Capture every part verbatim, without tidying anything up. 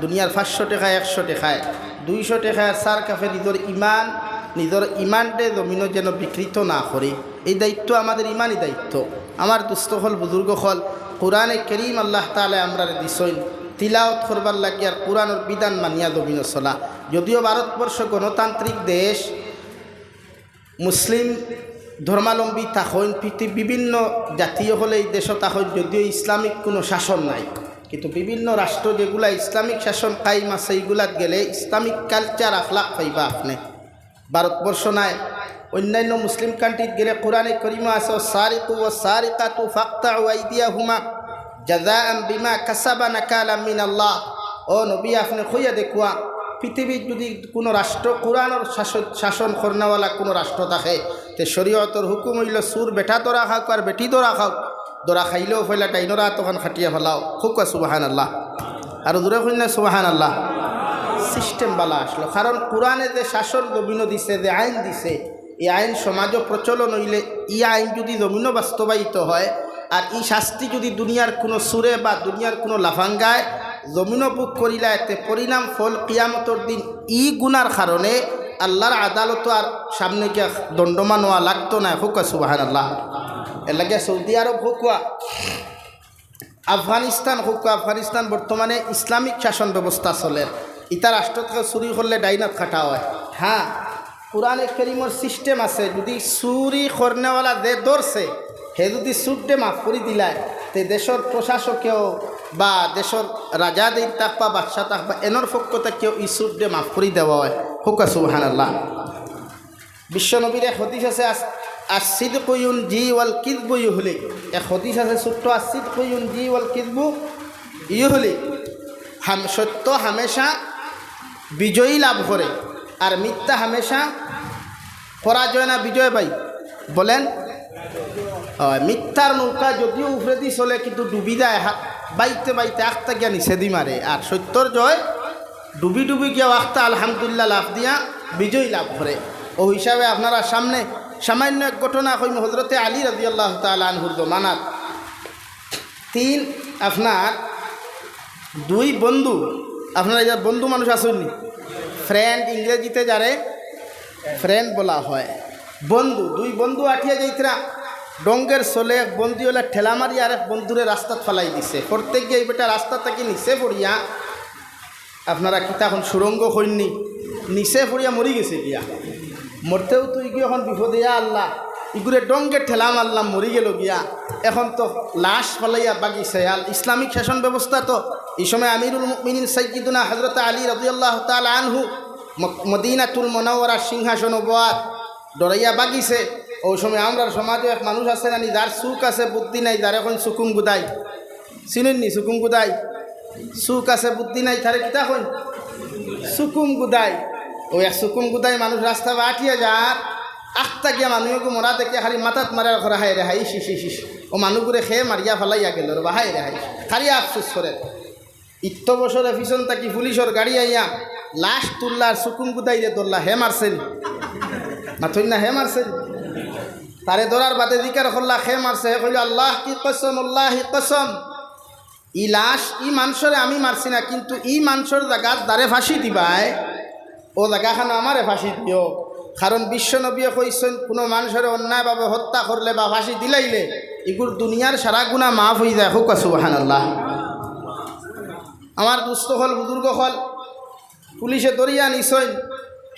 দুনিয়ার পাঁচশো টেকায়, একশো টেকায়, দুইশো টেকায় আর সার কাফে নিজর ইমান, নিজর ইমানরে জমিনো যেন বিকৃত না করে। এই দায়িত্ব আমাদের ইমানি দায়িত্ব। আমার দুস্ত অকল, বুজুর্গ অকল, কোরআনে করিম আল্লাহ তাআলায় আমরারে দিছইন তিলাওত করবার লাগি আর কোরআনর বিধান মানিয়া জমিনো চলা। যদিও ভারতবর্ষ গণতান্ত্রিক দেশ, মুসলিম ধর্মাবলম্বী থাকইন, পৃথিবী বিভিন্ন জাতি অকলে এই দেশো থাকইন, যদিও ইসলামিক কুনু শাসন নাই, কিন্তু বিভিন্ন রাষ্ট্র যেগুলা ইসলামিক শাসন কায়েম আছে, এইগুলাত গেলে ইসলামিক কালচার আখলাক পাইবা আপনে। ভারতবর্ষ নায়, অন্যান্য মুসলিম কান্ট্রিত গেলে কোরআনে করিমো আছে, "والسارق والسارقة فاقطعوا أيديهما جزاء بما كسبا نكالا من الله।" ও নবী, আপনে কইয়া দেখুয়া, পৃথিবীত যুদি কুনু রাষ্ট্র কোরআনর শাসন, শাসন করনেওয়ালা কুনু রাষ্ট্র থাকে, তে শরীয়তর হুকুম অইলো চুর বেটা ধরা খাউক আর বেটি ধরা খাউক, ধরা খাইলেও পয়লা ডাইনর আত অখান কাটিয়া ফালাও। কউক্কা সুবহানাল্লাহ। আরো জোরে কইন না সুবহানাল্লাহ। সিস্টেম বালা আছলো, কারণ কোরআনে যে শাসন জমিনো দিছে, যে আইন দিছে, ই আইন সমাজো প্রচলন অইলে, ই আইন যুদি জমিনো বাস্তবায়িত হয়, আর ই শাস্তি যুদি দুনিয়ার কুনু চুরে বা দুনিয়ার কুনু লাফাঙ্গায় জমিনো ভোগ করিলায়, তে পরিণাম ফল কিয়ামতর দিন ই গুনার কারণে আল্লার আদালতো আর সামনে গিয়া দণ্ডমান অওয়া লাগতো নায়। কউক্কা সুবহানাল্লাহ। এরলাগি সৌদি আরব কউক্কা, আফগানিস্তান কউক্কা, আফগানিস্তান বর্তমানে ইসলামিক শাসন ব্যবস্থা চলের। ইতা রাষ্ট্রত কেউ চুরি করলে ডাইন আত কাটা অয়। হ্যাঁ, কোরআনে করিমর সিস্টেম আছে, যুদি চুরি করনেওয়ালা যে ধরছে, হে যুদি চুররে মাফ করি দিলায়, তে দেশর প্রশাসকেও বা দেশর রাজা যেইন থাক বা বাদশা থাক বা এনর পক্ষ থাকিও ই চুররে মাফ করি দেওয়া অয়। কউক্কা সুবহানাল্লাহ। বিশ্বনবীর এক হাদিস আছে, "আস-, الصدق ينجي والكذب يهلك।" এক হাদিস আছে ছোট্ট, "الصدق ينجي والكذب يهلك।" হাম-, সত্য হামেশা বিজয়ী লাভ করে, আর মিথ্যা হামেশা পরাজয় না বিজয় ভাই? বলেন। অয়, মিথ্যার নৌকা যদিও উপরেদি চলে কিন্তু ডুবি যায়, হা-, বাইতে বাইতে আখতা গিয়া নিচেদি মারে, আর সত্যর জয় ডুবি ডুবি গিয়া আখতা আলহামদুলিল্লাহ লাভ দিয়া বিজয় লাভ করে। অউ হিসাবে আপনারার সামনে সামান্য এক ঘটনা কইমু, হজরতে আলী রাদিয়াল্লাহু তাআলা আনহুর জমানাত তিন, আপনার দুই বন্ধু, আপনারা ইতা বন্ধু মানুষ আছইন নি? ফ্রেন্ড, ইংরেজিতে যারে ফ্রেন্ড বলা হয়। বন্ধু, দুই বন্ধু আটিয়া যাইতরা, ডঙ্গের চলে এক বন্ধু অইলা ঠেলা মারি আর এক বন্ধুরে রাস্তাত ফালাই দিছে। পড়তে গিয়া ই বেটা রাস্তা থাকি নিচে পড়িয়া, আপনারা কিতা অখন সুরঙ্গ কইন নি, নিচে পড়িয়া মরি গেছে গিয়া। মরতেও তো ইগু অখন বিপদে, ইয়া আল্লাহ, ইগুরে ডঙ্গে ঠেলা মারলাম, মরি গেল গিয়া। অখন তো লাশ ফালাইয়া বাগিছে। আল ইসলামিক শাসন ব্যবস্থা তো, ই সময় আমিরুল মুমিনিন সাইয়্যিদুনা হযরত আলী রাদিয়াল্লাহু তাআলা আনহু ম-, মদিনাতুল মুনাওয়ারার সিংহাসনো বওয়াত, ডরাইয়া বাগিছে। অউ সময় আমরার সমাজো এক মানুষ আছে না নি, যার চউখ আছে বুদ্ধি নাই, যারে কইন সুকুম গুদাই। চিনইন নি সুকুম গুদাই? চউখ আছে বুদ্ধি নাই, তারে কিতা কইন? সুকুম গুদাই। অউ এক সুকুম গুদাই মানুষ রাস্তা বায় আটিয়া যার, আখতা গিয়া মানুষ এগু মরা দেখে খালি মাথাত মারে আর করে, "হায় রে হায়, ইস, ইস, ইস, ইস।" অউ মানুষগুরে কে মারিয়া ফালাইয়া গেল রে বা, হায় রে হায়। খালি আফসোস করে। ইত্ত বছরে পিছন থাকি পুলিশর গাড়ি আইয়া লাশ তুললা আর সুকুম গুদাইরে ধরলা, হে মারছে নি? মাতইন না, হে মারছে নি? তারে ধরার বাদে জিকার করলা, কে মারছে? হে কইল, "আল্লাহ কি কসম, আল্লাহ কি কসম।" ই লাশ, ই মানষরে আমি মারছি না, কিন্তু ই মানষর জাগাত যারে ফাঁসি দিবায়, অউ জাগাখানো আমারে ফাঁসি দিও। কারণ বিশ্বনবীয়ে কইছইন, কুনু মানষরে অন্যায়ভাবে হত্যা করলে বা ফাঁসি দিলাইলে ইগুর দুনিয়ার সারা গুনা মাফ অইযায়। কউক্কা সুবহানাল্লাহ। আমার দুস্ত অকল, বুজুর্গ অকল, পুলিশে ধরিয়া নিছইন,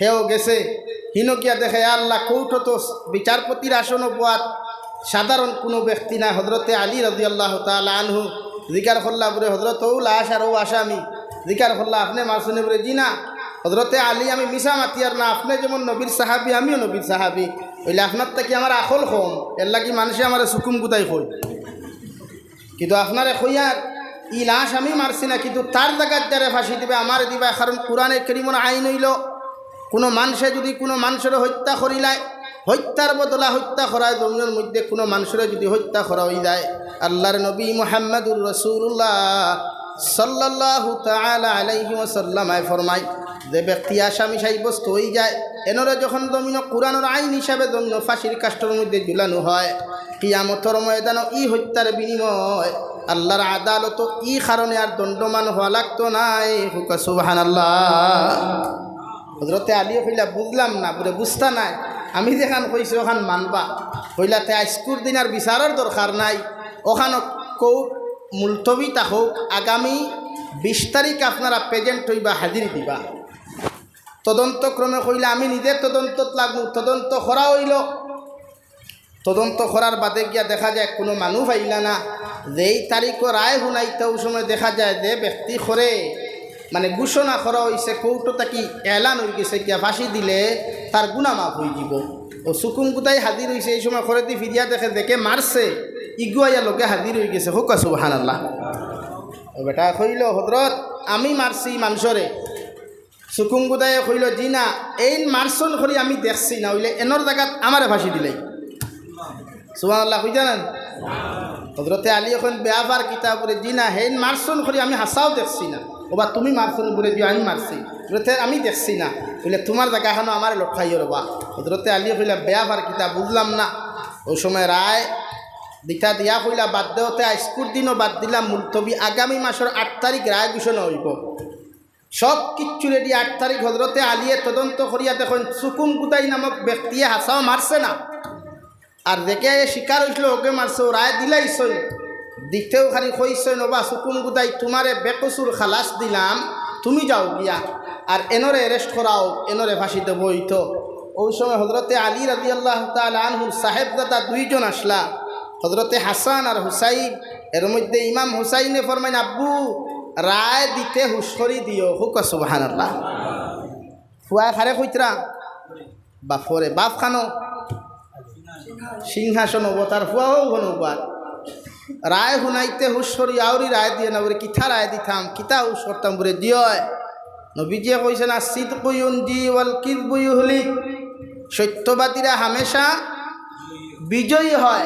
হেও গেছে। হিনো গিয়া দেখে, ইয়া আল্লাহ, কোর্টো তো বিচারপতির আসনো বওয়াত সাধারণ কুনু ব্যক্তি নায়, হযরতে আলী রাদিয়াল্লাহু তাআলা আনহু। জিকার করলা বুলে, "হযরত, অউ লাশ আর অউ আসামি।" জিকার করলা, "আপনে মারছইন নি?" বুলে, "জি না।" "হযরতে আলী, আমি মিছা মাতিয়ার না, আপনে যেমন নবীর সাহাবী, আমিও নবীর সাহাবী। অইলে আপনার থাকি আমার আকল কম, এরলাগি মানষে আমারে সুকুম গুদাই কয়।" কিন্তু আপনারে কইয়ার, ই লাশ আমি মারছি না, কিন্তু তার জাগাত যারে ফাঁসি দিবায়, আমারে দিবায়। কারণ কোরআনে করিমর আইন অইলো, কুনু মানষে যুদি কুনু মানষরে হত্যা করিলায়, হত্যার বদলা হত্যা করায়, জমিনর মধ্যে কুনু মানষরে যুদি হত্যা করা অইযায়, আল্লার নবী মুহাম্মাদুর রাসূলুল্লাহ সাল্লাল্লাহু তাআলা আলাইহি ওয়াসাল্লাম আয় ফরমায়, যে ব্যক্তি আসামি সাব্যস্ত অইযায়, এনরে যখন জমিনো কুরআনর আইন হিসাবে জমিনো ফাঁসির কাষ্ঠর মধ্যে ঝুলানো হয়, কিয়ামতর ময়দানো ই হত্যার বিনিময় আল্লাহর আদালতো ই কারণে আর দণ্ডমান হওয়া লাগতো নায়। কউক্কা সুবহানাল্লাহ। হযরতে আলীয়ে কইলা, "বুঝলাম না, বুলে বুঝতা নায়, আমি যেখান কইছি অখান মানবা।" কইলা, "তে আইজকুর দিন আর বিচারর দরকার নাই, অখান কউক, মুলতবি থাকউক, আগামী বিশ তারিখ আপনারা present অইবা, হাজির দিবা।" তদন্তক্রমে কইলা, "আমি নিজে তদন্তত লাগমু।" তদন্ত করা অইলো। তদন্ত করার বাদে গিয়া দেখা যায় কুনু মানুষ পাইলা না। যেই তারিখো রায় হুনাইতা, অউ সময় দেখা যায় যে ব্যক্তি করে, মানে, ঘোষণা করা অইছে, কোর্টো থাকি এলান অইগেছে গিয়া ফাঁসি দিলে তার গুনা মাফ অইযিবো। অউ সুকুম গুদাই হাজির অইছে, ই সময় করেদি ফিরিয়া দেখে, দেখে মারছে, ইগু আইয়া লগে হাজির অইগেছে। কউক্কা সুবহানাল্লাহ। অউ বেটায় কইলো, "হযরত, আমি মারছি মানষরে।" সুকুম গুদাইয়ে কইলো, "জি না, এইন মারছইন করি আমি দেখছি না, অইলে এনর জাগাত আমারে ফাঁসি দিলাই।" সুবহানাল্লাহ কইতা না? হযরতে আলীয়ে কইন, "বেয়াপার কিতা?" বুলে, "জি না, হেইন মারছইন করি আমি হাছাউ দেখছি না।" "ওবা তুমি মারছো নি?" বুলে, "জি, আমি মারছি।" বুলে, "তে আমি দেখছি না।" বুলে, "তুমার জাগাখানো আমারে লটকাইও রেবা।" হযরতে আলীয়ে কইলা, "বেয়াপার কিতা? বুঝলাম না।" অউ সময় রায় দিতা দিয়া কইলা, "বাদ দেও, তে আইজকুর দিনও বাদ দিলাম, মুলতবি আগামী মাসর আট তারিখ রায় ঘোষণা অইবো।" সব কিচ্ছু ready। আট তারিখ হযরতে আলীয়ে তদন্ত করিয়া দেখইন, সুকুম গুদাই নামক ব্যক্তিয়ে হাছাউ মারছে না। আর যেগিয়ে শিকার অইছিল, অগে মারছে, অউ রায় দিলাইছইন। দিতেউ খালি কইছইন, "ওবা সুকুম গুদাই, তুমারে বেকসুর খালাস দিলাম, তুমি যাও গিয়া, আর এনরে arrest করাও, এনরে ফাঁসি দেবো অইতো।" অউ সময় হযরতে আলী রাদিয়াল্লাহু তাআলা আনহুর সাহেবজাদা দুইজন আছলা, হযরতে হাসান আর হুসাইন। এর মধ্যে ইমাম হুসাইনে ফরমাইন, "আব্বু, রায় দিতে হুশ করি দিও।" কউক্কা সুবহানাল্লাহ। ফুয়ায় কারে কইতরা? বাফরে। বাফ কানো? সিংহাসন অবতার। ফুয়াও হনো বার। রায় হুনাইতে হুশ করি আউরি রায় দিও না। বুলে, "কিতা রায় দিতাম, কিতা হুশ করতাম?" বুলে, "দিও।" নবীজিয়ে কইছইন, "আস-সিদকু ইউনজি ওয়াল কিযবু ইউহলিক।" সত্যবাদীরা হামেশা বিজয়ী হয়,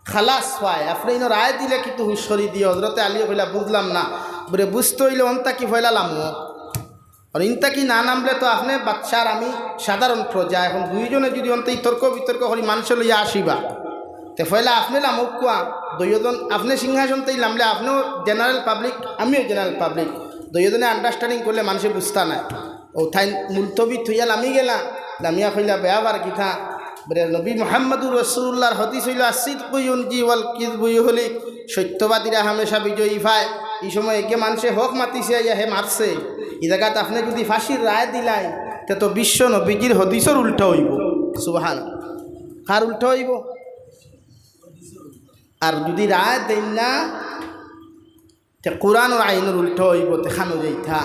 খালাস পায়। আপনে ইনো রায় দিলে কিন্তু হুশ করি দিও। হযরতে আলীয়ে কইলা, "বুঝলাম না।" বুলে, "বুঝতে অইলে অন থাকি পয়লা লামো।" আর ইন থাকি না নামলে তো আপনে বাদশার, আমি সাধারণ প্রজা। এখন দুইজনে যুদি অন্তে তর্ক বিতর্ক করি মানষে লইয়া আসিবা, তে পয়লা আপনে লামউক্কা, দুইজন আপনে সিংহাসন থাকি লামলে আপনেও general public, আমিও general public, দুইজনে understanding করলে মানষে বুঝতা নায়। অউ তাইন মুলতবি থইয়া লামি গেলা, লামিয়া কইলা, "বেয়াপার কিতা?" বুলে, "নবী মুহাম্মাদুর রাসূলুল্লাহর হাদিস অইলো, 'আস-সিদকু ইউনজি ওয়াল কিযবু ইউহলিক।' সত্যবাদীরা হামেশা বিজয়ী পায়।" ই সময় একে মানষে হক মাতিছে, আইয়া হে মারছে। ই জাগাত আপনে যুদি ফাঁসির রায় দিলাইন, তে তো বিশ্ব নবীজির হাদিসর উল্টা অইবো। সুবহান। কার উল্টা অইবো? আর যুদি রায় দেইন না, তে কুরআনর আইনর উল্টা অইবো, তে খানো যাইতা।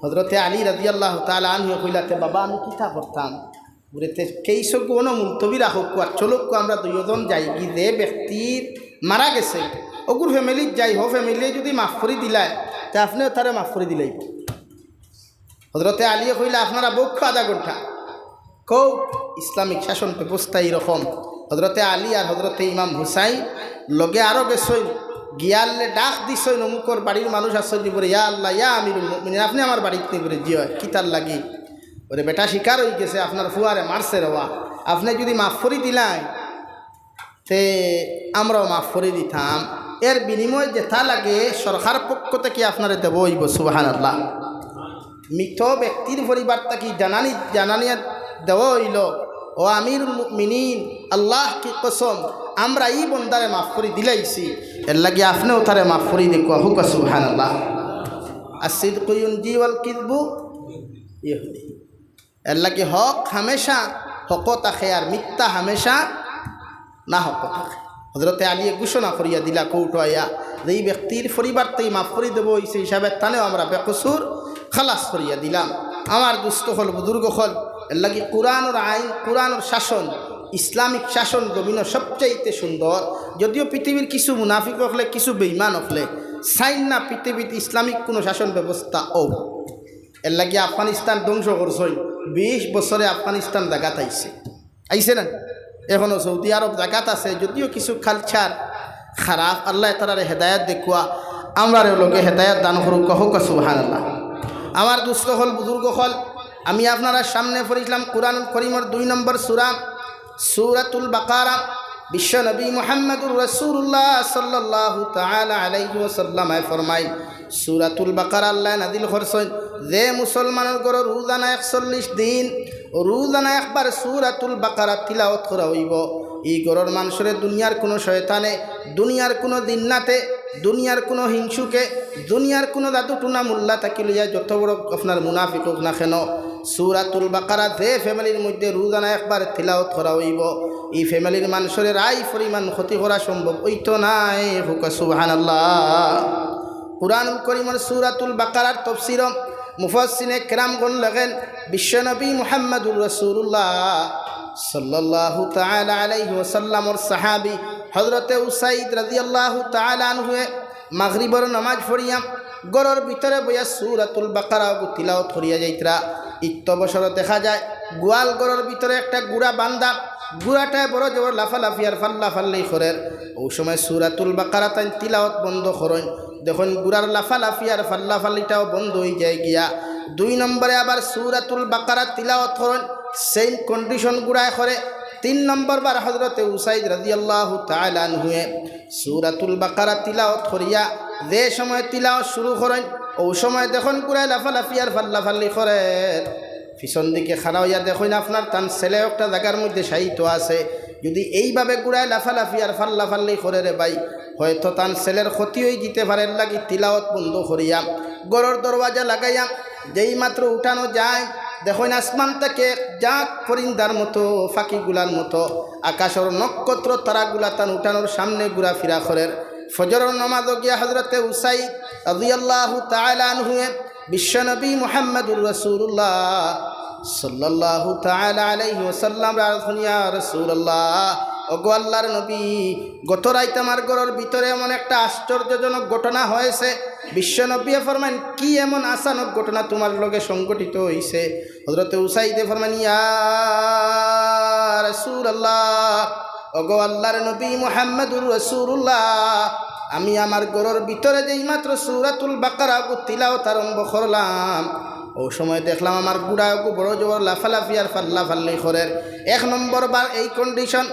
হযরতে আলী রাদিয়াল্লাহু তাআলা আনহু কইলা, "তে বাবা, আমি কিতা করতাম?" বুলে, "তে কেইসগু অনো মুলতবি রাখউক্কা, আর চলউক্কা আমরা দুইজন যাইগি, যে ব্যক্তির মারা গেছে, অগুর family-ত যাই, হ family-য়ে যুদি মাফ করি দিলায়, তে আপনেও তারে মাফ করি দিলাইবা।" হযরতে আলীয়ে কইলা, "আপনারা বউক্কা আধা ঘন্টা।" কও, ইসলামিক শাসন ব্যবস্থা এইরকম। হযরতে আলী আর হযরতে ইমাম হুসাইন লগে আরো গেছইন, গিয়ালে ডাক দিছইন, "অমুকর বাড়ির মানুষ আছইন নি?" বুলে, "ইয়া আল্লাহ, ইয়া আমিরুল মুমিনিন, আপনে আমার বাড়িত নি?" বুলে, "জি অয়।" "কিতার লাগি?" বুলে, "বেটা শিকার অইগেছে, আপনার ফুয়ারে মারছে রেবা, আপনে যুদি মাফ করি দিলাইন, তে আমরাও মাফ করি দিতাম। এর বিনিময়ে যেতা লাগে সরকার পক্ষ থাকি আপনারে দেওয়া অইবো।" সুবহানাল্লাহ। মৃত ব্যক্তির পরিবার থাকি জানানি, জানানিয়া দেওয়া অইলো, "ও আমিরুল মুমিনিন, আল্লাহ কি কসম, আমরা ই বন্দারে মাফ করি দিলাইছি, এর লাগি আপনেও তারে মাফ করি দেউক্কা।" কউক্কা সুবহানাল্লাহ। আস-সিদকু ইউনজি ওয়াল কিযবু ইউহলিক। এর লাগি হক হামেশা হকো থাকে, আর মিথ্যা হামেশা নাহকো থাকে। হযরতে আলীয়ে ঘোষণা করিয়া দিলা কোর্টো আইয়া, যে ই ব্যক্তির পরিবার থাকি মাফ করি দেওয়া অইছে হিসাবে তানেও আমরা বেকসুর খালাস করিয়া দিলাম। আমার দুস্ত অকল, বুজুর্গ অকল, এর লাগি কুরআনর আইন, কুরআনর শাসন, ইসলামিক শাসন জমিনো সবচাইতে সুন্দর। যদিও পৃথিবীর কিছু মুনাফিক অকলে, কিছু বেঈমান অকলে চাইন না পৃথিবীত ইসলামিক কুনু শাসন ব্যবস্থা অউক। এর লাগি আফগানিস্তান ধ্বংস করছইন, বিশ বছরে আফগানিস্তান জাগাত আইছে, আইছে না? এখনো সৌদি আরব জাগাত আছে, যদিও কিছু culture খারাপ, আল্লায় তারারে হেদায়েত দেউক্কা। আমরারেও লগে হেদায়াত দান করুক, কউক্কা সুবহানাল্লাহ। আমার দুস্ত অকল, বুজুর্গ অকল, আমি আপনারার সামনে পড়ছিলাম কুরআনুল করিমর দুই নম্বর সূরা, সূরাতুল বাকারা। বিশ্বনবী মুহাম্মাদুর রাসূলুল্লাহ সাল্লাল্লাহু তাআলা আলাইহি ওয়াসাল্লামে ফরমাইন, সূরাতুল বাকারা আল্লায় নাজিল করছইন, যে মুসলমানর ঘরো রোজানা একচল্লিশ দিন, রোজানা একবার সূরাতুল বাকারা তিলাওয়াত করা অইবো, ই ঘরর মানষরে দুনিয়ার কুনু শয়তানে, দুনিয়ার কুনু জিন্নাতে, দুনিয়ার কুনু হিংসুকে, দুনিয়ার কুনু জাদু টুনা মুল্লা থাকি লইয়া যত বড় আপনার মুনাফিক অউক না কেন, সূরাতুল বাকারা যে ফ্যামিলির মধ্যে রোজানা একবার তিলাওয়াত করা অইবো, ই ফ্যামিলির মানষরে রাই পরিমাণ ক্ষতি করা সম্ভব অইতো নায়। কউক্কা সুবহানাল্লাহ। কুরআনুল করিমর সূরাতুল বাকারার তফসিরো মুফাসসিরিনে কেরামগণ লেখেন, বিশ্বনবী মুহাম্মাদুর রাসূলুল্লাহ সাল্লাল্লাহু তাআলা আলাইহি ওয়াসাল্লামর সাহাবী হযরতে উসাইদ রাদিয়াল্লাহু তাআলা আনহুয়ে মাগরিবর নামাজ পড়িয়া ঘরর ভিতরে বইয়া সূরাতুল বাকারা অগু তিলাওয়াত করিয়া যাইতরা। ইত্যবসরো দেখা যায় গোয়াল ঘরর ভিতরে একটা ঘুড়া বান্ধা, ঘুড়াটায় বড় জবর লাফালাফি আর ফাল্লাফাল্লি করের। অউ সময় সূরাতুল বাকারা তাইন তিলাওয়াত বন্ধ করইন, দেখইন ঘুড়ার লাফালাফি আর ফাল্লাফাল্লিটাও বন্ধ অইযায় গিয়া। দুই নম্বরে আবার সূরাতুল বাকারা তিলাওয়াত করইন, same condition ঘুড়ায় করে। তিন নম্বর বার হযরতে উসাইদ রাদিয়াল্লাহু তাআলা আনহুয়ে সূরাতুল বাকারা তিলাওয়াত করিয়া যে সময় তিলাওয়াত শুরু করইন, অউ সময় দেখইন ঘুড়ায় লাফালাফি আর ফাল্লাফাল্লি করের। পিছন দিকে খাড়া অইয়া দেখইন আপনার তান ছেলে একটা জাগার মধ্যে শায়িত আছে। যুদি এইভাবে ঘুড়ায় লাফালাফি আর ফাল্লাফাল্লি করে রে ভাই, হয়তো তান ছেলের ক্ষতি অইযিতে পারে। এরলাগি তিলাওয়াত বন্ধ করিয়া ঘরর দরওয়াজা লাগাইয়া যেই মাত্র উঠানো যায়, দেখইন আসমান থাকি এক জাক পরিন্দার মতো, ফাকিগুলার মতো, আকাশর নক্ষত্র তারাগুলা তান উঠানোর সামনে ঘুরাফিরা করের। ফজরর নামাজো গিয়া হযরতে উসাইদ রাদিয়াল্লাহু তাআলা আনহুয়ে বিশ্বনবী মুহাম্মাদুর রাসূলুল্লাহ সাল্লাল্লাহু তাআলা আলাইহি ওয়াসাল্লামরে আরজ করইন, ইয়া রাসূলুল্লাহ, ওগো আল্লাহর নবী, গত রাইত আমার ঘরর ভিতরে এমন একটা আশ্চর্যজনক ঘটনা হয়েছে। বিশ্বনবীয়ে ফরমাইন, কি এমন আচানক ঘটনা তুমার লগে সংঘটিত অইছে? হযরতে উসাইদে ফরমাইন, ইয়া রাসূলুল্লাহ, ওগো আল্লাহর নবী মুহাম্মাদুর রাসূলুল্লাহ, আমি আমার ঘরর ভিতরে যেই মাত্র সূরাতুল বাকারা অগু তিলাওয়াত আরম্ভ করলাম, অউ সময় দেখলাম আমার ঘুড়া অগু বড় জবর লাফালাফি আর ফাল্লাফাল্লি করের। এক নম্বর বার এই condition,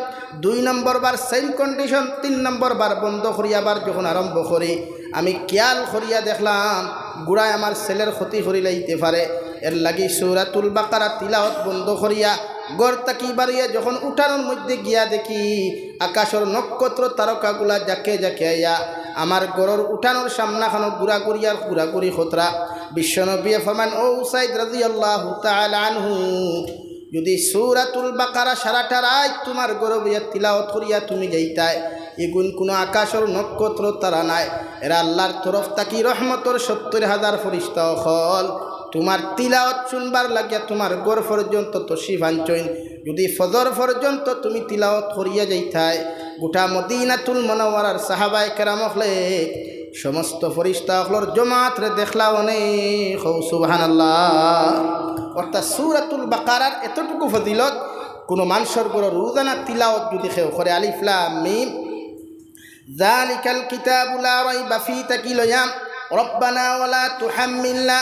দুই নম্বর বার same condition, তিন নম্বর বার বন্ধ করি আবার যখন আরম্ভ করি, আমি খিয়াল করিয়া দেখলাম ঘুড়ায় আমার ছেলের ক্ষতি করিলাইতে পারে। এরলাগি সূরাতুল বাকারা তিলাওয়াত বন্ধ করিয়া ঘর থাকি বারইয়া যখন উঠানোর মধ্যে গিয়া দেখি আকাশর নক্ষত্র তারকাগুলা জাকে জাকে আইয়া আমার ঘরর উঠানোর সামনাখানো ঘুরাঘুরি আর ঘুরাঘুরি করতরা। বিশ্বনবীয়ে ফরমাইন, ও উসাইদ রাদিয়াল্লাহু তাআলা আনহু, যুদি সূরাতুল বাকারা সারাটা রাইত তুমার ঘরো বইয়া তিলাওয়াত করিয়া তুমি যাইতায়, ইগুন কুনু আকাশর নক্ষত্র তারা নায়, এরা আল্লাহর তরফ থাকি রহমতর সত্তইর হাজার ফিরিস্তা অকল তুমার তিলাওয়াত শুনবার লাগিয়া তুমার ঘর পর্যন্ত তশরিফ আনছইন। যুদি ফজর পর্যন্ত তুমি তিলাওয়াত করিয়া যাইতায়, গোটা মদিনাতুল মুনাওয়ারার সাহাবায়ে কেরাম অকলে সমস্ত ফিরিস্তা অকলর জমাতরে দেখলা অনে। কও সুবহানাল্লাহ। অর্থাৎ সূরাতুল বাকারার এতটুকু ফজিলত, কুনু মানষর ঘরো রোজানা তিলাওয়াত যুদি কেউ করে, আলিফ লাম মিম, যালিকাল কিতাবু লা রাইবা ফি থাকি লইয়া, রব্বানা ওয়ালা তুহাম্মিলনা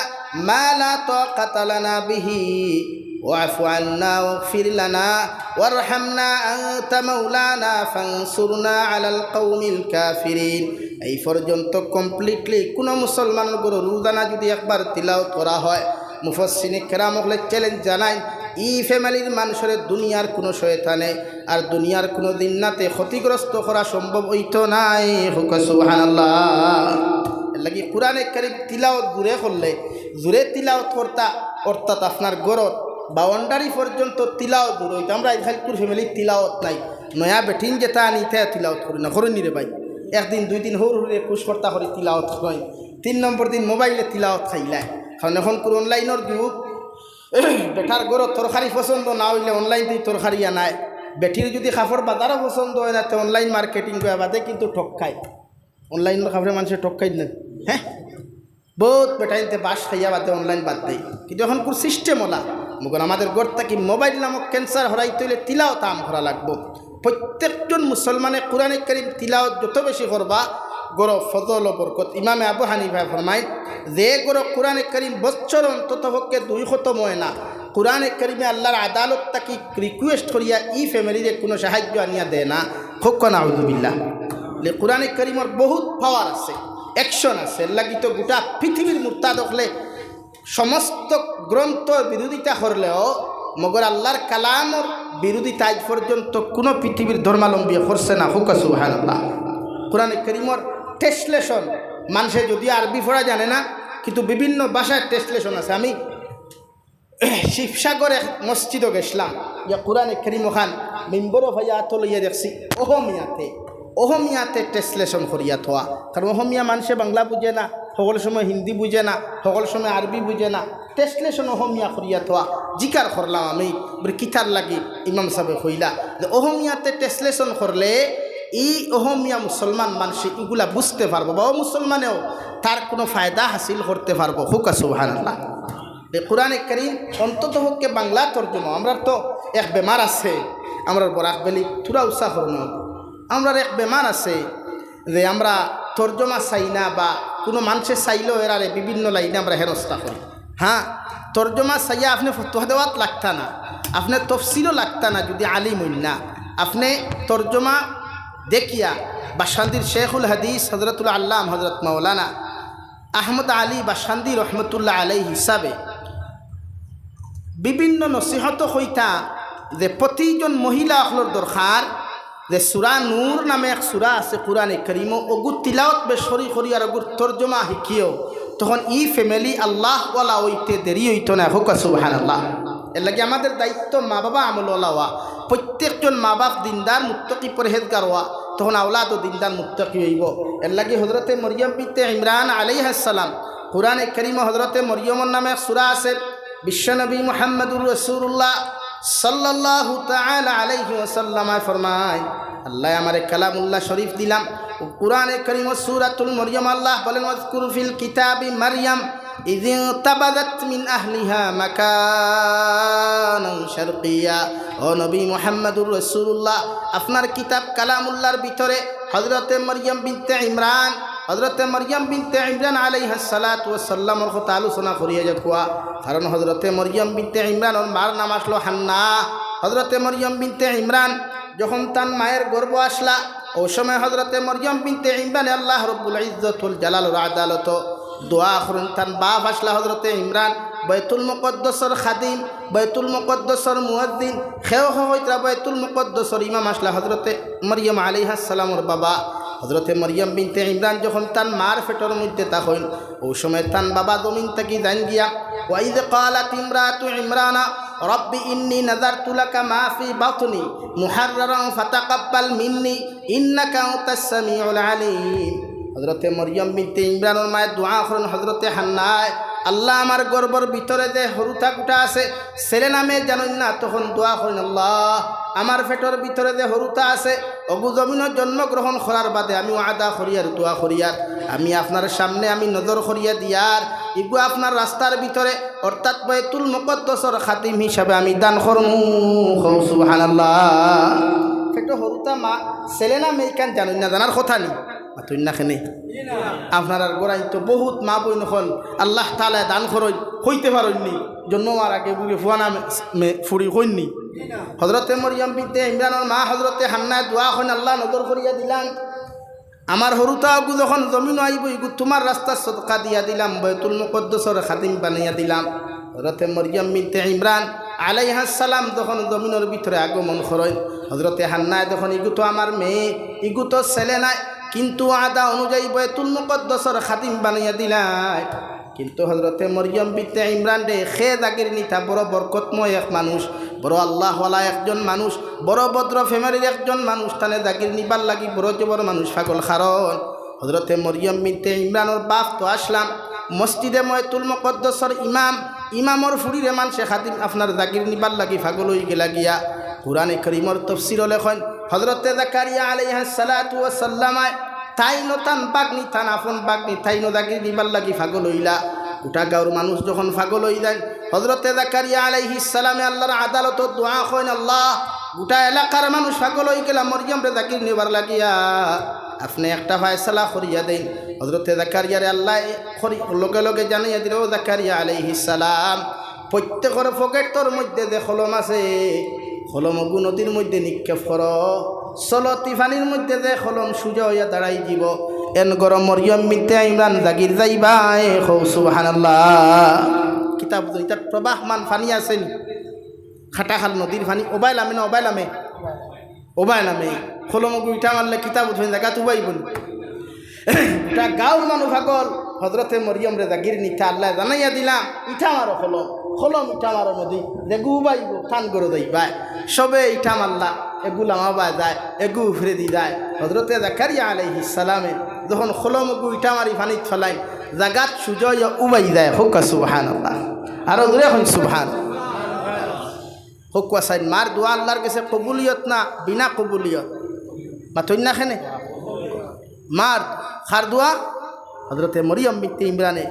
মা লা তাকাতা লানা বিহি, ওয়াফু আন্না ওয়াগফির লানা ওয়ারহামনা আনতা মাওলানা ফানসুরনা আলাল কওমিল কাফিরিন। এই পর্যন্ত completely কুনু মুসলমানর ঘরো রোজানা যুদি একবার তিলাওয়াত করা হয়, মুফাসসিরিনে কেরাম অকলে challenge জানাইন, ই ফ্যামিলির মানষরে দুনিয়ার কুনু শয়তানে আর দুনিয়ার কুনু জিন্নাতে ক্ষতিগ্রস্ত করা সম্ভব অইতো নায়। কও সুবহানাল্লাহ। এরলাগি কুরআনে কারীম তিলাওয়াত জুরে করলে, জুরে তিলাওয়াত করতা, অর্থাৎ আপনার ঘরর boundary পর্যন্ত তিলাওয়াত জুরে অইতো। আমরা আইজকাইলকুর ফ্যামিলিত তিলাওয়াত নাই, নয়া বেটিন যেতা আনি ইতায় তিলাওয়াত করি না, করইন নি রে ভাই? একদিন দুই দিন হউর হউরে খুশ করতা করি তিলাওয়াত করইন, তিন নম্বর দিন মোবাইলে তিলাওয়াত চাইলায়। কারণ অখনকুর online-র যুগ, বেটার ঘরো তরকারি পছন্দ না অইলে online থাকি তরকারি আনায়, বেটির যুদি কাপড় বাজারো পছন্দ অয় না, তে online marketing করিয়া বাদে কিন্তু ঠকায়। Online-র কাপড়ে মানষে ঠকায় না, হ্যাঁ? বউত বেটাইন্তে বাঁশ খাইয়া বাদে online বাদ দেয়, কিন্তু অখনকুর system অলা। মগর আমাদের ঘর থাকি মোবাইল নামক cancer হরাইতে অইলে তিলাওয়াত আম করা লাগবো। প্রত্যেকজন মুসলমানে কুরআনে কারীম তিলাওয়াত যত বেশি করবা, ঘরো ফজল ও বরকত। ইমামে আবু হানিফায় ফরমাইন, যে ঘরো কোরআনে করিম বছর অন্তত পক্ষে দুই খতম অয় না, কোরআনে করিমে আল্লাহর আদালত থাকি request করিয়া ই ফ্যামিলিরে কুনু সাহায্য আনিয়া দেয় না, কউক্কা নাউজুবিল্লাহ। লে কোরআনে করিমর বহুত power আছে, action আছে, এর লাগি তো গোটা পৃথিবীর মুরতাদ অকলে সমস্ত গ্রন্থর বিরোধিতা করলেও মগর আল্লাহর কালামর বিরোধিতা আজ পর্যন্ত কুনু পৃথিবীর ধর্মাবলম্বী করছে না। কউক্কা সুবহানাল্লাহ। কোরআনে করিমর translation, মানষে যদিও আরবি পড়া জানে না, কিন্তু বিভিন্ন ভাষায় translation আছে। আমি শিবসাগর এক মসজিদো গেছলাম, ইয়া কোরআনে করিম অখান মিম্বরো ফাইয়া আতো লইয়া দেখছি অহমিয়াতে, অহমিয়াতে translation করিয়া থোয়া। কারণ অহমিয়া মানষে বাংলা বুঝে না, হকল সময় হিন্দি বুঝে না, হকল সময় আরবি বুঝে না, translation অহমিয়া করিয়া থোয়া। জিকার করলাম আমি, বলে, "কিতার লাগি?" ইমাম সাবে কইলা যে অহমিয়াতে translation করলে ই অহমিয়া মুসলমান মানষে ইগুলা বুঝতে পারবো, বা অমুসলমানেও তার কুনু ফায়দা হাসিল করতে পারবো। কউক্কা সুবহানাল্লাহ। লে কোরআনে করিম অন্তত পক্ষে বাংলা তর্জমা। আমরার তো এক বেমার আছে, আমরার বরাক ভ্যালি থুড়া উষা করোনা, আমরার এক বেমার আছে যে আমরা তর্জমা চাই না, বা কুনু মানষে চাইলেও এরারে বিভিন্ন লাইনে আমরা হেনস্থা করি। হ্যাঁ, তর্জমা চাইয়া আপনে ফতোয়া দেওয়াত লাগতা না, আপনে তফসিরও লাগতা না, যুদি আলিম অইন না, আপনে তর্জমা দেখিয়া বাসকান্দির শেখুল হাদিস হজরতুল আল্লাম হজরত মাওলানা আহমদ আলী বাসকান্দি রহমতুল্লাহ আলাইহি হিসাবে বিভিন্ন নসিহত কইতা যে প্রতিজন মহিলা অকলর দরকার যে সূরা নূর নামে এক সূরা আছে কোরআনে করিমো, অগু তিলাওত বেশ করি করি আর অগুর তর্জমা হিকিও, তখন ই ফ্যামিলি আল্লাহওয়ালা অইতে দেরি অইতো না। কউক্কা সুবহানাল্লাহ। এর লাগি আমাদের দায়িত্ব মা বাবা আমলওয়ালা অওয়া, প্রত্যেকজন মা বাপ দিনদার মুত্তাকি পরহেজগার অওয়া, তখন আওলাদও দিনদার মুত্তাকি অইবো। এর লাগি হজরতে মরিয়ম বিনতে ইমরান আলাইহাস সালাম, কোরআনে করিমো হজরতে মরিয়মর নামে এক সূরা আছে, বিশ্বনবী মুহাম্মদুর রাসূলুল্লাহ সাল্লাল্লাহু তাআলা আলাইহি ওয়াসাল্লামে ফরমায়, আল্লায় আমারে কালামুল্লাহ শরীফ দিলাম, কোরআনে করিমো সূরাতুল মরিয়ম আল্লাহ বলেন, "ওয়াজকুর ফিল কিতাবি মারিয়াম ইযি ইনতাবাযাত মিন আহলিহা মাকানান শারকিয়্যা।" ও নবী মুহাম্মদুর রাসূলুল্লাহ, আপনার কিতাব কালামুল্লাহর ভিতরে হজরতে মরিয়ম বিনতে ইমরান, হজরতে মরিয়ম বিনতে ইমরান আলাইহাস সালাতু ওয়াস সালামর কথা আলোচনা করিয়া যাউক্কা। কারণ হজরতে মরিয়ম বিনতে ইমরানর মার নাম আছলো হান্না। হজরতে মরিয়ম বিনতে ইমরান যখন তান মায়ের গর্ভ আছলা, অউ সময় হজরতে মরিয়ম বিনতে ইমরানে আল্লাহ রব্বুল ইজ্জত ওয়াল জালালর আদালতো দোয়া করইন। তান বাপ আছলা হজরতে ইমরান, বায়তুল মুকাদ্দাসর খাদিম, বায়তুল মুকাদ্দাসর মুয়াজ্জিন, কেউ কেউ কইতরা বায়তুল মুকাদ্দাসর ইমাম আছলা হজরতে মরিয়ম আলাইহাস সালামর বাবা। হজরতে মরিয়ম বিনতে ইমরান যখন তান মার পেটর মধ্যে থাকইন, অউ সময় তান বাবা জমিন থাকি যাইন গিয়া। ওয়া ইয ক্বালাত ইমরাতু ইমরানা রাব্বি ইন্নী নাযারতু লাকা মা ফি বাতনি মুহাররারান ফাতাকাব্বাল মিন্নী ইন্নাকা আনতাস সামিউল আলিম। হজরতে মরিয়ম বিনতে ইমরানর মায়ে দোয়া করইন হজরতে হান্নায়, "আল্লাহ, আমার গর্ভর ভিতরে যে হুরুতা গুটা আছে, ছেলে নামে জানইন না।" তখন দোয়া করইন, "আল্লাহ, আমার পেটর ভিতরে যে হুরুতা আছে, অগু জমিনো জন্মগ্রহণ করার বাদে আমি ওয়াদা করিয়ার, দোয়া করিয়ার, আমি আপনার সামনে আমি নজর করিয়া দিয়ার, ইগু আপনার রাস্তার ভিতরে অর্থাৎ বায়তুল মুকাদ্দাসর খাদিম হিসাবে আমি দান করমু।" কও সুবহানাল্লাহ। পেটো হুরুতা মা, ছেলে না মেয়ে ইখান জানইন না, জানার কথা নি? মাতইন না কেনে? আপনারার ঘরাইন তো বহুত মা বইন অকল আল্লাহ তাআলায় দান করইন, কইতে পারইন নি, জন্ম অওয়ার আগে বুলে ফুয়া না মে-, মে-, ফুড়ি কইন নি? হজরতে মরিয়ম বিনতে ইমরানর মা হজরতে হান্নায় দোয়া করইন, "আল্লাহ, নজর করিয়া দিলাম, আমার হুরুতা অগু যখন জমিনো আইবো, ইগু তুমার রাস্তার সদকা দিয়া দিলাম, বায়তুল মুকাদ্দাসর খাদিম বানাইয়া দিলাম।" হজরতে মরিয়ম বিনতে ইমরান আলাইহাস সালাম যখন জমিনর ভিতরে আগমন করইন, হজরতে হান্নায় যখন, "ইগু তো আমার মেয়ে, ইগু তো ছেলে নায়, কিন্তু ওয়াদা অনুযায়ী বায়তুল মুকাদ্দাসর খাদিম বানাইয়া দিলাম।" কিন্তু হজরতে মরিয়ম বিনতে ইমরানরে কে জাগির নিতা, বড় বরকতময় এক মানুষ, বড় আল্লাহওয়ালা একজন মানুষ, বড় ভদ্র ফ্যামিলির একজন মানুষ, তানে জাগির নিবার লাগি বড় জবর মানুষ পাগল। কারণ হজরতে মরিয়ম বিনতে ইমরানর বাপ তো আছলা মসজিদে বায়তুল মুকাদ্দাসর ইমাম, ইমামর ফুড়িরে মানষে খাদিম আপনার জাগির নিবার লাগি পাগল অইগেলা গিয়া। কোরআনে করিমর তফসিরো লেখইন, হজরতে জাকারিয়া আলাইহাস সালাতু ওয়াস সালামায় তাইনও তান ভাগ্নি, তান আপন ভাগ্নি, তাইনও জাগির নিবার লাগি পাগল অইলা। গোটা গাঁওর মানুষ যখন পাগল অইযাইন, হজরতে জাকারিয়া আলাইহিস সালামে আল্লাহর আদালতো দোয়া করইন, "আল্লাহ, গোটা এলাকার মানুষ পাগল অইগেলা মরিয়মরে জাগির নিবার লাগিয়া।" আপনে একটা ফয়সালা করিয়া দেইন। হযরতে জাকারিয়ারে আল্লায় করি-, লগে লগে জানাইয়া দিলা, "ও জাকারিয়া আলাইহিস সালাম, প্রত্যেকর পকেটর মধ্যে যে কলম আছে, কলমগু নদীর মধ্যে নিক্ষেপ করো। চলতি পানির মধ্যে যে কলম সুজা অইয়া দাঁড়াই যিবো, এন ঘরো মরিয়ম বিনতে ইমরান জাগির যাইবায়।" কও সুবহানাল্লাহ। কিতা বুঝো, ইতাত প্রবাহমান পানি আছে নি? খাটাখাল নদীর পানি, ওবায় লামে না, ওবায় লামে? ওবায় লামে। কলমগু ইটা মারলে কিতা বুঝো, জাগাত উবাইবো নি? গোটা গাঁওর মানুষ পাগল, হযরতে মরিয়মরে জাগির নিতা আল্লায় জানাইয়া দিলা, ইটা মারো কলম, কলম ইটা মারো নদী, যেগু উবাইবো, তান ঘরো যাইবায়। সবে ইটা মারলা, এগু লামাবায় যায়, এগু উফরেদি যায়। হযরতে জাকারিয়া আলাইহিস সালামে যখন কলমগু ইটা মারি পানিত ফালাইন, জাগাত সুজা অইয়া উবাই যায়। কউক্কা সুবহানাল্লাহ। আরো জোরে কইন সুবহান। কউক্কা চাইন, মার দোয়া আল্লার গেছে কবুলিয়ত না বিনা কবুলিয়ত? মাতইন না কেনে? মার, কার দোয়া? হযরতে মরিয়ম বিনতে ইমরানে,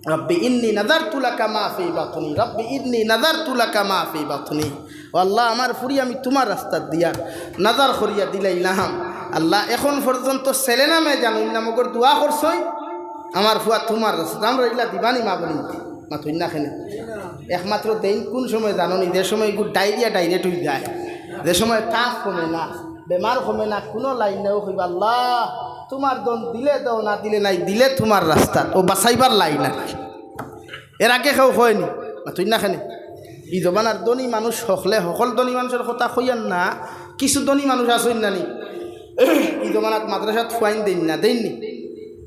"রব্বি ইন্নী নাযারতু লাকা মা ফি বাতনি, রব্বি ইন্নী নাযারতু লাকা মা ফি বাতনি।" "ও আল্লাহ, আমার ফুরি আমি তুমার রাস্তাত দিয়ার, নাজার করিয়া দিলাইলাম। আল্লাহ, এখন পর্যন্ত ছেলে নামে জানইন না, মগর দোয়া করছইন, আমার ফুয়া তুমার রাস্তাত, আমরা ইলা দিবানি মা বলি।" মাতইন না কেনে? একমাত্র দেইন কুন সময় জানো নি? যে সময় এগু ডায়রিয়া ডাইরেক্ট অই যায়, যে সময় তাপ কমে না, বেমার কমে না, কুনু লাইন নাই, ও কইবা, "আল্লাহ, তুমার ধন দিলে দেও, না দিলে নাই, দিলে তুমার রাস্তাত, ও বাঁচাইবার লাইন আর কি।" এর আগে কেউ কয়নি, মাতইন না কেনে? ই জমানার ধনী মানুষ হকলে, হকল ধনী মানুষর কথা কইয়ার না, কিছু ধনী মানুষ আছইন না নি? ই জমানাত মাদ্রাসাত ফুয়াইন দেইন না, দেইন নি?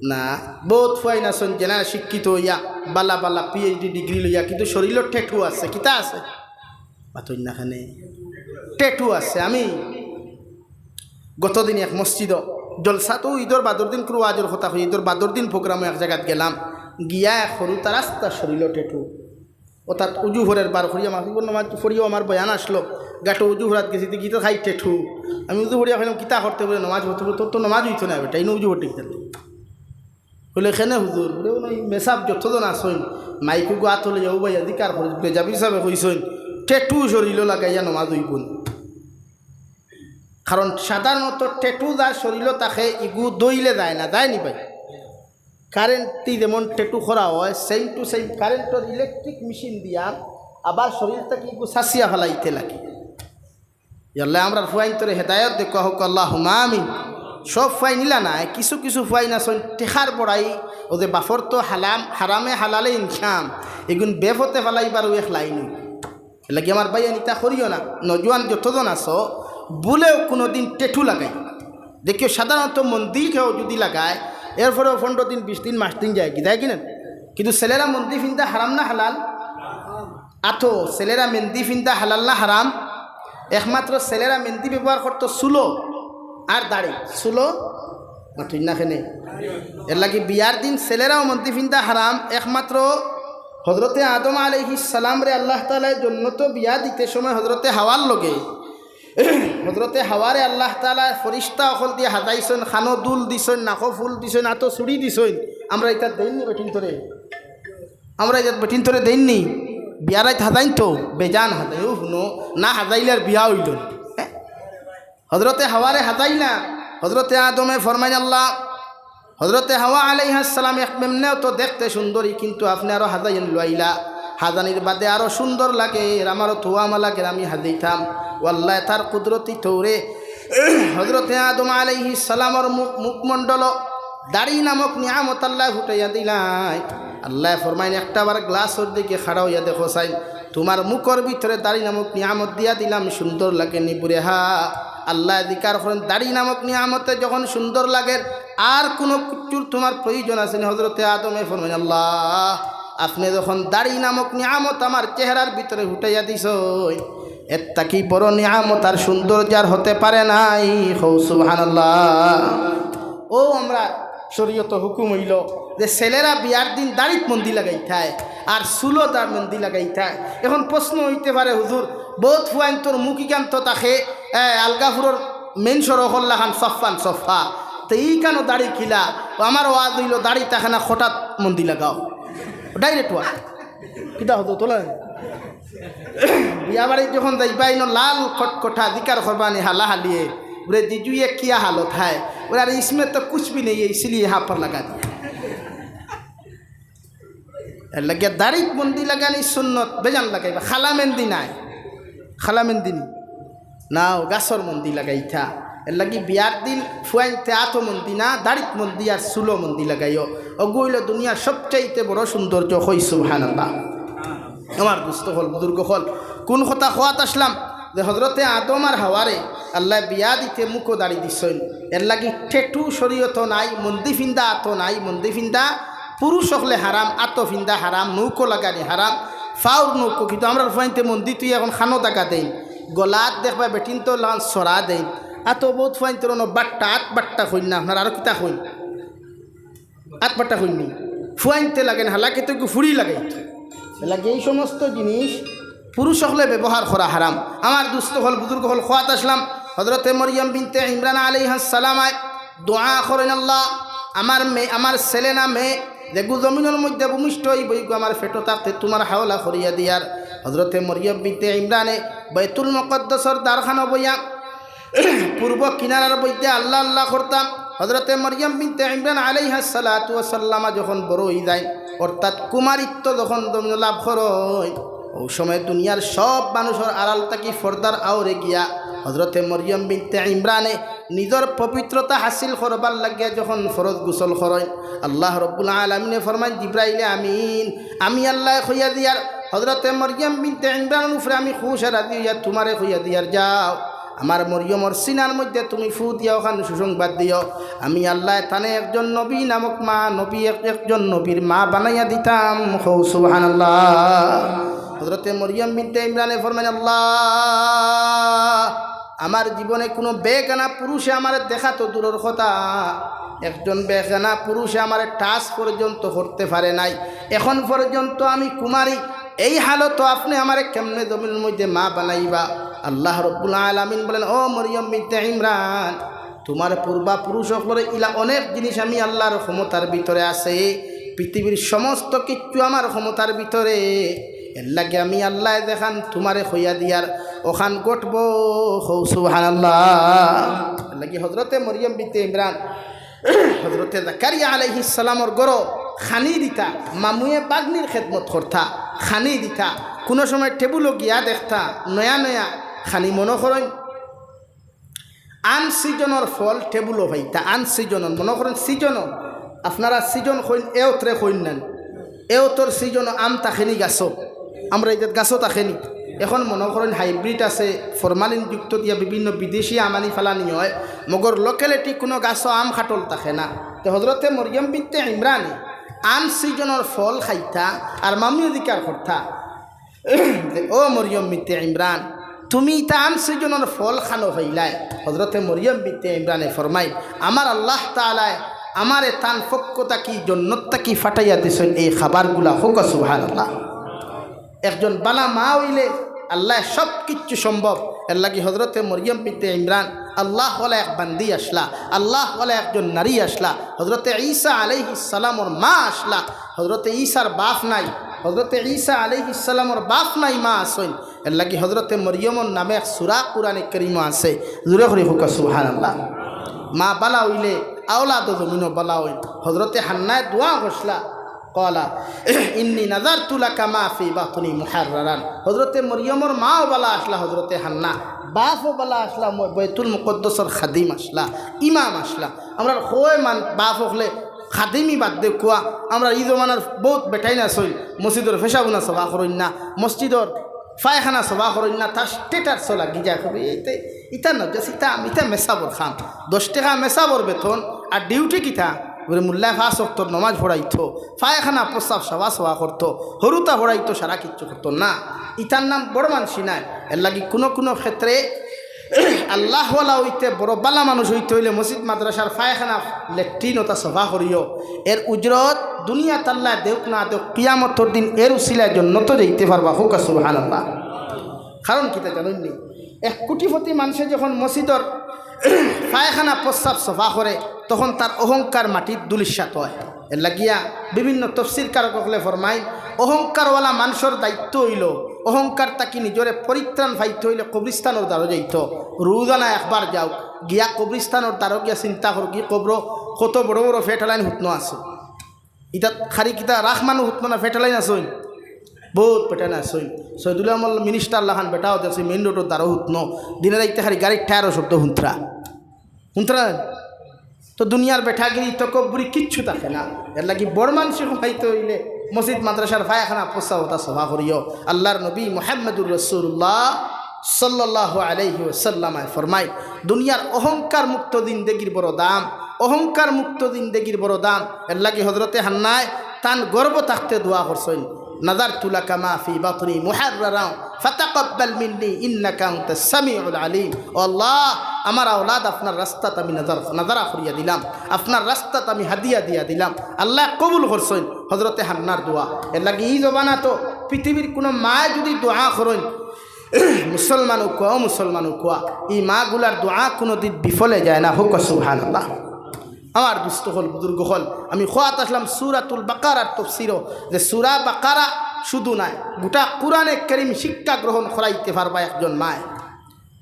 না, বউত ফুয়াইন আছইন যেনা শিক্ষিত অইয়া বালা বালা পিএইচডি ডিগ্রি লইয়া, কিন্তু শরীরো টেটু আছে। কিতা আছে? মাতইন না কেনে? টেটু আছে। আমি গতদিন এক মসজিদো জলসাত, অউ ইদর বাদর দিন কুনু ওয়াজর কথা কই, ইদর বাদর দিন প্রোগ্রামো এক জাগাত গেলাম, গিয়া এক হুরুতার আস্তা শরীরো টেটু। অর্থাৎ উজু ফরের বার করিয়া মাগরিবর নমাজ ফড়িয়াউ আমার বয়ান আছলো, গাটো উজু ফরাত গেছি, দেখি তো খাই টেটু। আমি উজু ফড়িয়া কইলাম, "কিতা করতে?" বলে, "নমাজ পড়তে।" বলে, "তোর তো নমাজ অইতো না বেটা, ইনো উজু ফড়তে কিতা?" কইলে, "কেনে হুজুর?" বলে, "অউ মেসাব যতজন আছইন, মাইকগু আতো লইয়া উবাইয়া জিকার করি, বেজাবির সাবে কইছইন, টেটু শরীরো লাগাইয়া নমাজ অইবো না।" কারণ সাধারণত টেটু যার শরীরো থাকে, ইগু ধইলে যায় না, যায় নি ভাই? কারেন্ট দি যেমন টেটু করা অয়, same to same কারেন্টর ইলেকট্রিক মেশিন দিয়া আবার শরীর থাকি ইগু ছাছিয়া ফালাইতে লাগে। ইয়াল্লা, আমরার ফুয়াইনতরে হেদায়ত দেউক্কা, কউক্কা আল্লাহুম্মা আমিন। সব ফুয়াইন ইলা নায়, কিছু কিছু ফুয়াইন আছইন, টেকার বড়াই, অউ যে বাফর তো হালাম, হারামে হালালে ইনকাম, ইগুন বেফতে ফালাইবার অউ এক লাইন। এরলাগি আমার ভাইয়াইন, ইতা করিও না। নওজোয়ান যতজন আছো, ভুলেও কুনুদিন টেটু লাগাইও না। দেখিও, সাধারণত মন্দি কেউ যুদি লাগায়, এরপরেও পনরো দিন, বিশ দিন, মাস দিন যায়গি, যায়গি না? কিন্তু ছেলেরা মন্দি ফিন্দা হারাম না হালাল? আতো, ছেলেরা মেন্দি ফিন্দা হালাল না হারাম? একমাত্র ছেলেরা মেন্দি ব্যবহার করতো চুলো আর দাড়ি। চুলো, মাতইন না কেনে? এরলাগি বিয়ার দিন ছেলেরাও মন্দি ফিন্দা হারাম, একমাত্র হযরতে আদম আলাইহিস সালামরে আল্লাহ তাআলায় জন্নতো বিয়া দিতে সময় হযরতে হাওয়ার লগে, হযরতে হাওয়ারে আল্লাহ তাআলায় ফিরিস্তা অকল দিয়া হাজাইছইন, কানো দুল দিছইন, নাকো ফুল দিছইন, আতো চুড়ি দিছইন। আমরা ইতা দেইন নি বেটিন্তরে? আমরা ইতা বেটিন্তরে দেইন নি? বিয়ার রাইত হাজাইন তো, বেজান হাজাইন, ও হুনো, না হাজাইলে আর বিয়া অইলো না। হ্যাঁ? হযরতে হাওয়ারে হাজাইলা, হযরতে আদমে ফরমাইন আল্লাহ, হযরতে হাওয়া আলাইহাস সালাম এক এমনেও তো দেখতে সুন্দরী, কিন্তু আপনে আরো হাজাইন লইলা, হাজানির বাদে আরো সুন্দর লাগের, আমারও থুয়া মালা গের, আমি হাজাইতাম। ও আল্লায় তার কুদরতি তৌরে হযরতে আদম আলাইহিস সালামর মুখ, মুখমণ্ডল দাড়ি নামক নিয়ামত আল্লায় ফুটাইয়া দিলায়। আল্লায় ফরমাইন, একটা বার গ্লাসর দিকে খাড়া অইয়া দেখো চাইন, তুমার মুখর ভিতরে দাড়ি নামক নিয়ামত দিয়া দিলাম, সুন্দর লাগে নি বুড়ে? হা। আল্লায় জিকার করইন, দাড়ি নামক নিয়ামতে যখন সুন্দর লাগের, আর কুনু কিচ্ছুর তুমার প্রয়োজন আছে নি? হযরতে আদমে ফরমাইন, আল্লাহ, আপনে যখন দাড়ি নামক নিয়ামত আমার চেহারার ভিতরে ফুটাইয়া দিছইন, এর থাকি বড় নিয়ামত আর সৌন্দর্য আর হতে পারে নাই। কও সুবহানাল্লাহ। অউ আমরার শরীয়তো হুকুম অইলো যে ছেলেরা বিয়ার দিন দাড়িত মন্দি লাগাইতায় আর চুলো দাড়িত মন্দি লাগাইতায়। এখন প্রশ্ন অইতে পারে, হুজুর, বউত ফুয়াইন্তর মুখ ইখান তো থাকে, এ, আলগাপুরর মেইন সড়কর লাখান সফান সফা, তে ইখানো দাড়ি কিলা? ও আমার ওয়াজ অইলো দাড়ি থাকে না, হঠাৎ মন্দি লাগাও, ডাইরেক্ট ওয়াজ। কিতা হতো তোলা? বিয়া বাড়িত যখন যাইবা, ইনো লাল খটখটা জিকার করবা নি হালা হালিয়ে, বুড়ে জিজুয়ে কিয়া হালত হায়। ওরা, আর ইসমে তো কুছ ভি নেই, ইসিলিয়ে ইহাঁ পর লাগা দিয়া। এর লাগিয়া দাড়িত মন্দি লাগানি সুন্নত, বেজান লাগাইবা, খালা মেন্দি নায়, খালা মেন্দি নি। না, ও গাছর মন্দি লাগাইতা। এর লাগি বিয়ার দিন ফুয়াইন্তে আতো মন্দি না, দাড়িত মন্দি আর চুলো মন্দি লাগাইও। অগু অইলো দুনিয়ার সবচাইতে বড় সৌন্দর্য। কই সুবহানাল্লাহ। আমার দোস্ত অকল, বুজুর্গ অকল, কোন কথা কওয়াত আসলাম? যে হজরতে আদম আর হাওয়ারে আল্লায় বিয়া দিতে মুখো দাড়ি দিছইন, এর লাগি টেটু শরীয়তো নাই, মন্দি ফিন্দা আতো নাই, মন্দি ফিন্দা পুরুষ অকলে হারাম, আতো ফিন্দা হারাম, নৌকো লাগানি হারাম, ফাউর নৌকো, কিন্তু আমরার ফুয়াইন্তে মন্দি তুই এখন খানো দাগা দেইন, গলাত দেখবা বেটিন্তে লান সরা দেইন, আতো বউত ফুয়াইন্তর অনো বাট্টা, আত বাট্টা কইন না, আপনারা আরো কিতা কইন? আত বাট্টা কইন নি? ফুয়াইন্তে লাগেন, হালাকে তো ফুড়ি লাগাইতো। এর লাগি এই সমস্ত জিনিস পুরুষ অকলে ব্যবহার করা হারাম। আমার দোস্ত অকল, বুজুর্গ অকল, কওয়াত আসলাম, হজরতে মরিয়ম বিনতে ইমরান আলাইহাস সালামায় দোয়া করইন, আল্লাহ, আমার মেয়ে, আমার ছেলে না মেয়ে, যেগু জমিনর মধ্যে ভূমিষ্ঠ অইবো, ইগু আমার পেটো থাকতে তুমার হাওলা করিয়া দিয়ার। হজরতে মরিয়ম বিনতে ইমরানে বাইতুল মুকাদ্দাসর দ্বারখানো বইয়া পূর্ব কিনারার মধ্যে আল্লাহ আল্লাহ করতা। হজরতে মরিয়ম বিনতে ইমরান আলাইহাস সালাতু ওয়াস সালামা যখন বড় অই যাইন, অর্থাৎ কুমারিত্ব যখন জমিন লাভ করইন, অউ সময় দুনিয়ার সব মানুষর আড়াল থাকি পর্দার আওরে গিয়া হজরতে মরিয়ম বিনতে ইমরানে নিজর পবিত্রতা হাসিল করবার লাগিয়া যখন ফরজ গোসল করইন, আল্লাহ রব্বুল আলামিনে ফরমাইন, জিব্রাইলে আমিন, আমি আল্লায় কইয়া দিয়ার, হজরতে মরিয়ম বিনতে ইমরানর উপরে আমি খুশ আর রাজি অইয়া তুমারে কইয়া দিয়ার, যাও, আমার মরিয়মর সিনার মধ্যে তুমি ফু দিয়া অখান সুসংবাদ দিও, আমি আল্লায় তানে একজন নবী নামক মা, নবী এক-, একজন নবীর মা বানাইয়া দিতাম। কও সুবহানাল্লাহ। হজরতে মরিয়ম বিনতে ইমরানে ফরমাইন, আল্লাহ, আমার জীবনে কুনু বেগানা পুরুষে আমারে দেখা তো দূরর কথা, একজন বেগানা পুরুষে আমারে touch পর্যন্ত করতে পারে নাই। এখন পর্যন্ত আমি কুমারী, এই হালতো আপনে আমারে কেমনে জমিনর মধ্যে মা বানাইবা? আল্লাহ রব্বুল আলামিন বলেন, ও মরিয়ম বিনতে ইমরান, তুমার পূর্বা পুরুষ অকলর ইলা অনেক জিনিস আমি আল্লাহর ক্ষমতার ভিতরে আছে, পৃথিবীর সমস্ত কিচ্ছু আমার ক্ষমতার ভিতরে। এর লাগি আমি আল্লায় যেখান তুমারে কইয়া দিয়ার অখান ঘটবো। কও সুবহানাল্লাহ। এর লাগি হজরতে মরিয়ম বিনতে ইমরান, হজরতে জাকারিয়া আলাইহিস সালামর ঘরো খানি দিতা, মামুয়ে বাগনির খেদমত করতা, খানি দিতা, কুনু সময় টেবুলো গিয়া দেখতা, নয়া নয়া খানি মনো করইন আন সিজনর ফল টেবুলো পাইতা, আন সিজনর, মনো করইন সিজনর, আপনারা সিজন কইন, এওতরে কইন না, এওতর সিজনো আম থাকেনি গাছো, আমরার ইতাত গাছো থাকেনি। এখন মনো করইন hybrid আছে, formalin যুক্ত দিয়া বিভিন্ন বিদেশি আম আনি ফালানি অয়, মগর locality কুনু গাছো আম কাটল থাকে না। তে হজরতে মরিয়ম বিনতে ইমরানে আন সিজনর ফল খাইতা আর মামুয়ে জিকার করতা যে, ও মরিয়ম বিনতে ইমরান, তুমি ইতা আন সিজনর ফল খানো পাইলায়। হজরতে মরিয়ম বিনতে ইমরানে ফরমাইন, আমার আল্লাহ তাআলায় আমারে তান পক্ষ থাকি জন্নত থাকি ফাটাইয়া দিছইন এই খাবারগুলা। কউক্কা সুবহানাল্লাহ। একজন বালা মা অইলে আল্লায় সব কিচ্ছু সম্ভব। এর লাগি হজরতে মরিয়ম বিনতে ইমরান আল্লাহ ওয়ালা এক বান্দি আছলা, আল্লাহ ওয়ালা একজন নারী আছলা। হজরতে ঈসা আলাইহিস সালামর মা আছলা। হজরতে ঈসার বাপ নাই, হজরতে ঈসা আলাইহিস সালামর বাপ নাই, মা আছইন। এর লাগি হজরতে মরিয়মর নামে এক সূরা কুরআনে কারীমো আছে। জোরে করি কউক্কা সুবহানাল্লাহ। মা বালা অইলে আওলাদও জমিনো বালা অইন। হজরতে হান্নায় দোয়া করছলা, ক্বালা, ইন্নী নাযারতু লাকা মা ফী বাতনী মুহাররারান। হজরতে মরিয়মর মাও বালা আছলা, হজরতে হান্না, বাপও বালা আছলা, ম-, বাইতুল মুকাদ্দাসর খাদিম আছলা, ইমাম আছলা। আমরার কয় মান বাপ অকলে খাদিমি বাদ দেউক্কা, আমরার ই জমানার বউত বেটাইন আছইন, মসজিদর পেশাবখানা সাফা করইন না, মসজিদর পায়খানা সাফা করইন না, তার status-ও লাগি যায়। কইবা, ইতা, ইতা নাজাসত, ইতা, ইতা মেসাবর কাম। দশ টেকা মেসাবর বেতন, আর duty কিতা? বুলে, মুল্লায় পাঁচ ওয়াক্তর নমাজ পড়াইতো, পায়খানা প্রস্রাব সাফা সাফা করতো, হুরুতা পড়াইতো, সারা কিচ্ছু করতো না। ইতার নাম বড় মানষি নায়। এর লাগি কুনু কুনু ক্ষেত্রে আল্লাহ ওয়ালা অইতে, বড় বালা মানুষ অইতে অইলে মসজিদ মাদ্রাসার পায়খানা, লেট্রিন ওতা সাফা করিও। এর উজরত দুনিয়াত আল্লায় দেউক না দেউক, কিয়ামতর দিন এর উসিলায় জন্নতো যাইতে পারবা। কউক্কা সুবহানাল্লাহ। কারণ কিতা জানইন নি? এক কোটিপতি মানষে যখন মসজিদর পায়খানা প্রস্রাব সাফা করে, তখন তার অহংকার মাটিত ধুলিস্যাৎ অয়। এর লাগিয়া বিভিন্ন তফসিরকারক অকলে ফরমাইন, অহংকারওয়ালা মানষর দায়িত্ব অইলো অহংকার থাকি নিজরে পরিত্রাণ পাইতে অইলে কবরিস্তানর দ্বারো যাইতো। রোজানা একবার যাও, গিয়া কবরিস্তানর দ্বারো গিয়া চিন্তা করো, কি কবরো কত বড় বড় ফেটালাইন হুতনো আছে। ইতা খালি কিতা রাখ মানু হুতনো না, ফেটালাইন আছইন, বহুত ফেটালাইন আছইন। শহীদুল আমল মিনিস্টার লাখান বেটা হতে আছে, মেইন রোডর দ্বারো হুতনো, দিনে রাইতে খালি গাড়ির টায়ারর শব্দ হুনতরা। হুনতরা। তো দুনিয়ার বেটাগিরি, তকব্বুরি কিচ্ছু থাকে না। এর লাগি বড় মানষি হইতে অইলে মসজিদ মাদ্রাসার পায়খানা পচা ওটা সাফা করিও। আল্লাহর নবী মুহাম্মদুর রাসূলুল্লাহ সাল্লাল্লাহু আলাইহি ওয়াসাল্লাম ফরমায়, দুনিয়ার অহংকার মুক্ত জিন্দেগির বড় দাম, অহংকার মুক্ত জিন্দেগির বড় দাম। এর লাগি হযরতে হান্নায় তান গর্ভ থাকতে দোয়া করছইন, "নাযারতু লাকা মা ফি বাতনি মুহাররারান ফাতাকাব্বাল মিন্নি ইন্নাকা আনতাস সামিউল আলিম।" ও আল্লাহ, আমার আওলাদ আপনার রাস্তাত আমি নাজার, নাজারা করিয়া দিলাম, আপনার রাস্তাত আমি হাদিয়া দিয়া দিলাম। আল্লায় কবুল করছইন হযরতে হান্নার দোয়া। এর লাগি ই জমানাত পৃথিবীর কুনু মায় যুদি দোয়া করইন, মুসলমান অউক্কা, অমুসলমান অউক্কা, ই মাগুলার দোয়া কুনুদিন বিফলে যায় না। হক্কা সুবহানাল্লাহ। আমার দুস্ত অকল, বুজুর্গ অকল, আমি কওয়াত আছলাম সূরাতুল বাকারার তফসিরো, যে সূরা বাকারা শুধু নায়, গোটা কুরআনে কারীম শিক্ষা গ্রহণ করাইতে পারবা একজন মায়।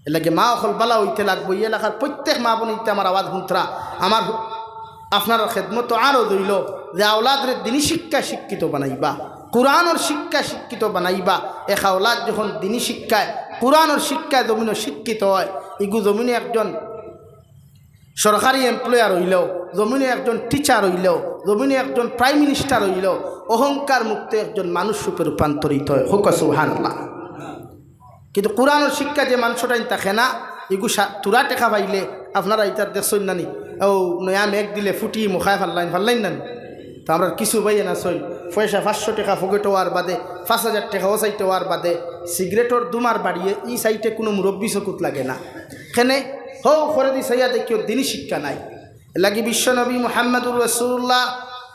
এর লাগি মা অকল বালা অইতে লাগবো। ই এলাকার প্রত্যেক মা বইনতে আমার আওয়াজ হুনতরা, আমার হু-, আপনারার খেদমতো আরজ অইলো যে আওলাদরে দিনী শিক্ষা শিক্ষিত বানাইবা, কুরআনর শিক্ষা শিক্ষিত বানাইবা। এক আওলাদ যখন দিনী শিক্ষায়, কুরআনর শিক্ষায় জমিনো শিক্ষিত অয়, ইগু জমিনো একজন সরকারি এমপ্লয়ার অইলেও, জমিনো একজন টিচার অইলেও, জমিনো একজন প্রাইম মিনিস্টার অইলেও, অহংকার মুক্ত একজন মানুষ রূপে রূপান্তরিত অয়। হক্কা সুবহানাল্লাহ। কিন্তু কুরআনর শিক্ষা যে মানষটাইন থাকে না, ইগু সা-, থুড়া টেকা পাইলে, আপনারা ইতা দেখছইন না নি? অউ নয়া মেঘ দিলে ফুটি মুখায় ফাল্লাইন, ফাল্লাইন না নি? তো আমরার কিছু ভাইয়াইন আছইন, পয়সা পাঁচশো টেকা পকেটো অওয়ার বাদে, পাঁচ হাজার টেকা অউ সাইডো অওয়ার বাদে, সিগারেটর ধুমার বাড়িয়ে ই সাইডে কুনু মুরব্বি চকুত লাগে না। কেনে? হউ করেদি চাইয়া দেখিও, দিনী শিক্ষা নাই। এর লাগি বিশ্বনবী মুহাম্মদুর রাসূলুল্লাহ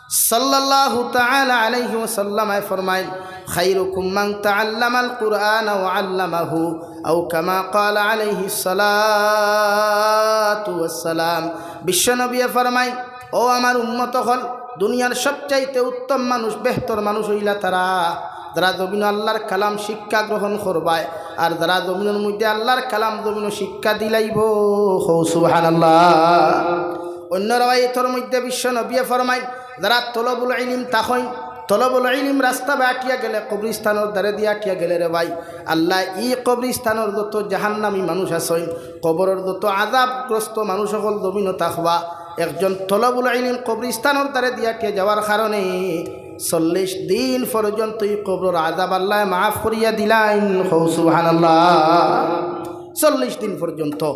সাল্লাল্লাহু তাআলা আলাইহি ওয়াসাল্লাম ফরমাইন, "খায়রুকুম মান তাআল্লামাল কুরআনা ওয়া আল্লামাহু, আও কামা ক্বালা আলাইহিস সালাতু ওয়াস সালাম।" বিশ্বনবীয়ে ফরমাইন, "ও আমার উম্মত অকল, দুনিয়ার সবচাইতে উত্তম মানুষ, বেহতর মানুষ অইলা তারা, যারা জমিনো আল্লাহর কালাম শিক্ষা গ্রহণ করবায়, আর যারা জমিনর মধ্যে আল্লাহর কালাম জমিনো শিক্ষা দিলাইবো।" কও সুবহানাল্লাহ। অন্য রেওয়ায়েতর মধ্যে বিশ্বনবীয়ে ফরমাইন, যারা তলবুল ইলিম থাকইন, তলবুল ইলিম রাস্তা বায় আটিয়া গেলে, কবরিস্তানর দ্বারেদি আটিয়া গেলে রে ভাই, আল্লায় ই কবরিস্তানর যত জাহান্নামী মানুষ আছইন, কবরর যত আযাবগ্রস্ত মানুষ অকল জমিনো থাকবা, একজন তলবুল ইলিম কবরিস্তানর দ্বারেদি আটিয়া যাওয়ার কারণে চল্লিশ দিন পর্যন্ত ই কবরর আযাব আল্লায় মাফ করিয়া দিলাইন। কও সুবহানাল্লাহ। চল্লিশ দিন পর্যন্ত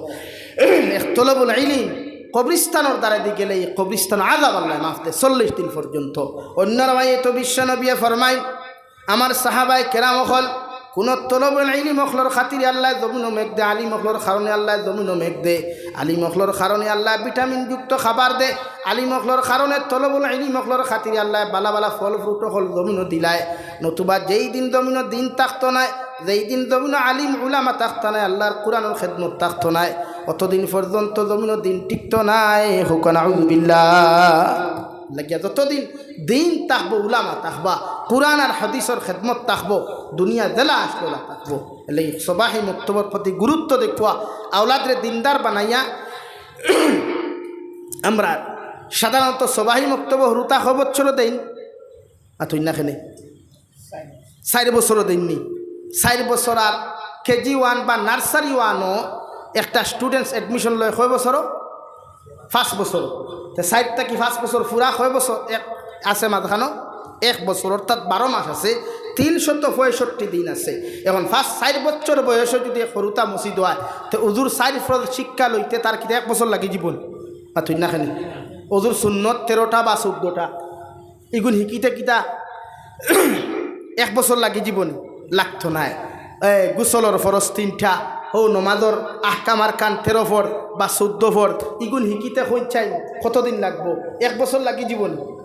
এক তলবুল ইলিম কবরিস্তানর দ্বারেদি গেলে ই কবরিস্তানর আযাব আল্লায় মাফ দেয় চল্লিশ দিন পর্যন্ত। অন্য রেওয়ায়েতো বিশ্বনবীয়ে ফরমাইন, আমার সাহাবায়ে কেরাম অকল, কুনু তলবুল ইলিম অকলর খাতিরে আল্লায় জমিনো মেঘ দে, আলিম অকলর কারণে আল্লায় জমিনো মেঘ দে, আলিম অকলর কারণে আল্লায় ভিটামিন যুক্ত খাবার দে, আলিম অকলর কারণে তলবুল ইলিম অকলর খাতিরে আল্লায় বালা বালা ফল ফ্রুট অকল জমিনো দিলায়। নতুবা যেই দিন জমিনো দিন থাকতো নায়, যেই দিন জমিনো আলিম উলামা থাকতো নায়, আল্লাহর কুরআনর খেদমত থাকতো নায়, অতদিন পর্যন্ত জমিনো দিন টিকতো নায়। কও না নাউজুবিল্লাহ। লাগিয়া যতদিন দিন থাকবো, উলামা থাকবা, কুরআন আর হাদিসর খেদমত থাকবো, দুনিয়া যেলা আসলো অলা থাকবো। এর লাগি সবাহি মক্তবর প্রতি গুরুত্ব দেওয়া, আওলাদরে দিনদার বানাইয়া। আমরা সাধারণত সবাহি মক্তব হুরুতা কয় বছরো দেইন, আতইন না কেনে? চাইর বছরো দেইন নি? চাইর বছর। আর কেজি ওয়ান বা নার্সারি ওয়ানও একটা স্টুডেন্টস অ্যাডমিশন লয় কয় বছরো? পাঁচ বছর। তে চাইর থাকি পাঁচ বছর পুরা কয় বছর? এক আছে মাঝখানো এক বছর, অর্থাৎ বারো মাস আছে, তিনশত পঁয়ষট্টি দিন আছে। এখন পাঁচ, চাইর বছর বয়সো যুদি এক হুরুতা মসজিদো আয়, তে হুজুর চাইর ফরজ শিক্ষা লইতে তার কিতা এক বছর লাগি যিবো নি? আতইন না কেনে? হুজুর সুন্নত তেরোটা বা চৌদ্দটা, ইগুন হিকিতে কিতা এক বছর লাগি যিবো নি? লাগতো নায়। এ, গোসলর ফরজ তিনটা, অউ নমাজর আহকাম আরকান তেরো ফরজ বা চৌদ্দ ফরজ, ইগুন হিকিতে কইন চাইন কতদিন লাগবো? এক বছর লাগি যিবো নি?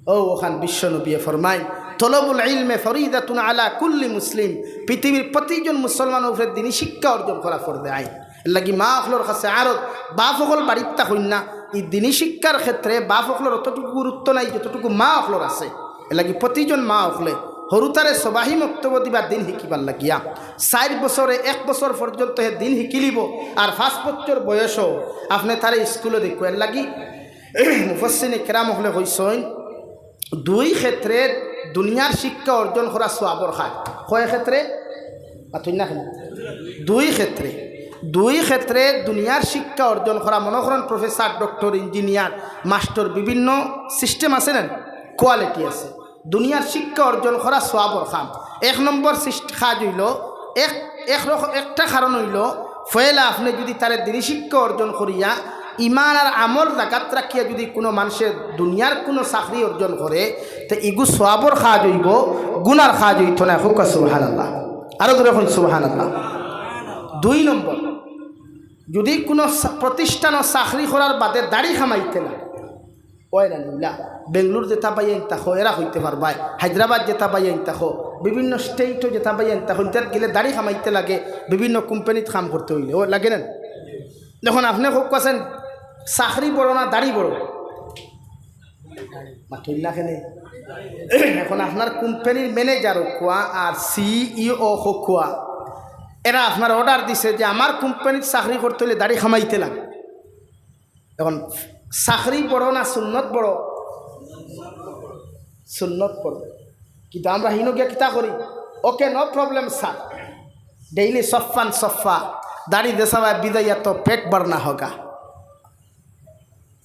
অউ অখান বিশ্বনবীয়ে ফরমাইন, "তলবুল ইলমে ফরিদাতুন আলা কুল্লি মুসলিম।" পৃথিবীর প্রতিজন মুসলমানর উপরে দিনী শিক্ষা অর্জন করা ফরজে আইন। এর লাগি মা অকলর কাছে আরজ, বাপ অকল বাড়িত থাকইন না, ই দিনী শিক্ষার ক্ষেত্রে বাপ অকলর অতটুকু গুরুত্ব নাই যতটুকু মা অকলর আছে। এর লাগি প্রতিজন মা অকলে হুরুতারে সবাহি মক্তবো দিবা দিন হিকিবার লাগিয়া। চাইর বছরে এক বছর পর্যন্ত হে দিন হিকিলিবো, আর পাঁচ বছর বয়সো আপনে তারে স্কুলো দেখো। এর লাগি মুফাসসিরিনে কেরাম অকলে কইছইন, দুই ক্ষেত্রে দুনিয়ার শিক্ষা অর্জন করা সওয়াবর কাজ। কয় ক্ষেত্রে? মাতইন না কেনে? দুই ক্ষেত্রে। দুই ক্ষেত্রে দুনিয়ার শিক্ষা অর্জন করা, মনো করইন প্রফেসর, ডক্টর, ইঞ্জিনিয়ার, মাস্টর, বিভিন্ন system আছে না, quality আছে। দুনিয়ার শিক্ষা অর্জন করা সওয়াবর কাম। এক নম্বর সৃষ্টি কাজ অইলো, এক, এক রকম, একটা কারণ অইলো, পয়লা আপনে যুদি তারে দিনি শিক্ষা অর্জন করিয়া, ইমান আর আমল জাগাত রাখিয়া যুদি কুনু মানষে দুনিয়ার কুনু চাকরি অর্জন করে, তে ইগু সওয়াবর কাজ অইবো, গুনার কাজ অইতো নায়। কউক্কা সুবহানাল্লাহ। আরো জোরে কইন সুবহানাল্লাহ। দুই নম্বর, যুদি কুনু সা-, প্রতিষ্ঠানো চাকরি করার বাদে দাড়ি কামাইতে না, অয় না নিলা, বেঙ্গলোর যেতা ভাইয়াইন থাকো, এরা কইতে পারবায়, হায়দ্রাবাদ যেতা ভাইয়াইন থাকো, বিভিন্ন state-ও যেতা ভাইয়াইন থাকো, ইতাত গেলে দাড়ি কামাইতে লাগে, বিভিন্ন কোম্পানিত কাম করতে অইলে, অয় লাগে না? এখন আপনে কউক্কা চাইন, চাকরি বড় না দাড়ি বড়? মাতইন না কেনে? এখন আপনার কোম্পানির ম্যানেজার কউক্কা আর সিইও কউক্কা, এরা আপনার অর্ডার দিছে যে আমার কোম্পানিত চাকরি করতে অইলে দাড়ি কামাইতে লাগে। এখন চাকরি বড় না সুন্নত বড়? সুন্নত বড়। কিন্তু আমরা হিনো গিয়া কিতা করি? "Okay, no problem sir, daily সফান সফা, দাড়ি দেশাবায় বিদাইয়া তো পেট ভরনা হোগা।"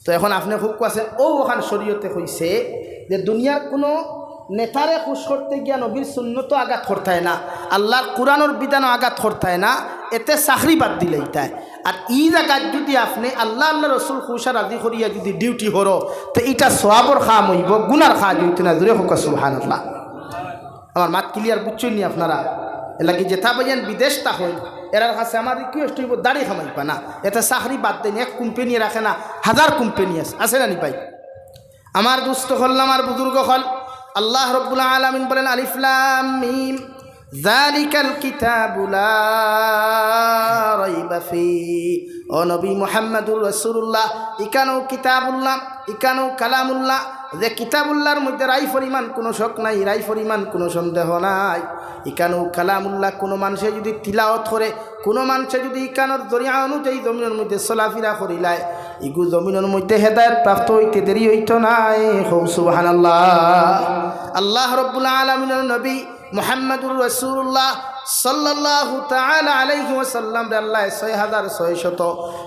তো এখন আপনে কউক্কা চাইন, অউ অখান শরীয়তে কইছে যে দুনিয়ার কুনু নেতারে খুশ করতে গিয়া নবীর সুন্নতো আঘাত করতায় না, আল্লার কুরআনর বিধানো আঘাত করতায় না, এতে চাকরি বাদ দিলাইতায়। আর ই জাগাত যুদি আপনে আল্লা, আল্লার রসুল খুশ আর রাজি করিয়া যুদি ডিউটি করো, তে ইটা সওয়াবর কাম অইবো, গুনার কাজ অইতো নায়। জোরে কউক্কা সুবহানাল্লাহ। আমার মাত clear বুঝছইন নি আপনারা? এর লাগি যেতা ভাইয়াইন বিদেশ থাকইন, এরার কাছে আমার request অইবো, দাড়ি কামাইবা না। এতে চাকরি বাদ দেইন, এক কোম্পানি রাখে না, হাজার কোম্পানি আছে, আছে না নি ভাই? আমার দুস্ত অকল, আমার বুজুর্গ অকল, আল্লাহ রব্বুল আলামিন বলেন, আলিফ লাম মিম, যালিকাল কিতাবু লা রাইবা ফি। ও নবী মুহাম্মাদুর রাসূলুল্লাহ, ইখানউ কিতাবুল্লাহ, ইখানউ কালামুল্লাহ, যে কিতাবুল্লাহর মধ্যে রাই পরিমাণ কুনু শক নাই, রাই পরিমাণ কুনু সন্দেহ নাই। ইখানউ কালামুল্লাহ, কুনু মানষে যুদি তিলাওয়াত করে, কুনু মানষে যুদি ইখানর জরিয়া অনুযায়ী জমিনর মধ্যে চলাফিরা করিলায়, ইগু জমিনর মধ্যে হেদায়েত প্রাপ্ত অইতে দেরি অইতো নায়। কও সুবহানাল্লাহ। আল্লাহ রব্বুল আলামিনর নবী মুহাম্মাদুর রাসূলুল্লাহ সাল্লাল্লাহু তাআলা আলাইহি ওয়াসাল্লামরে আল্লায় ছয় হাজার ছয়শত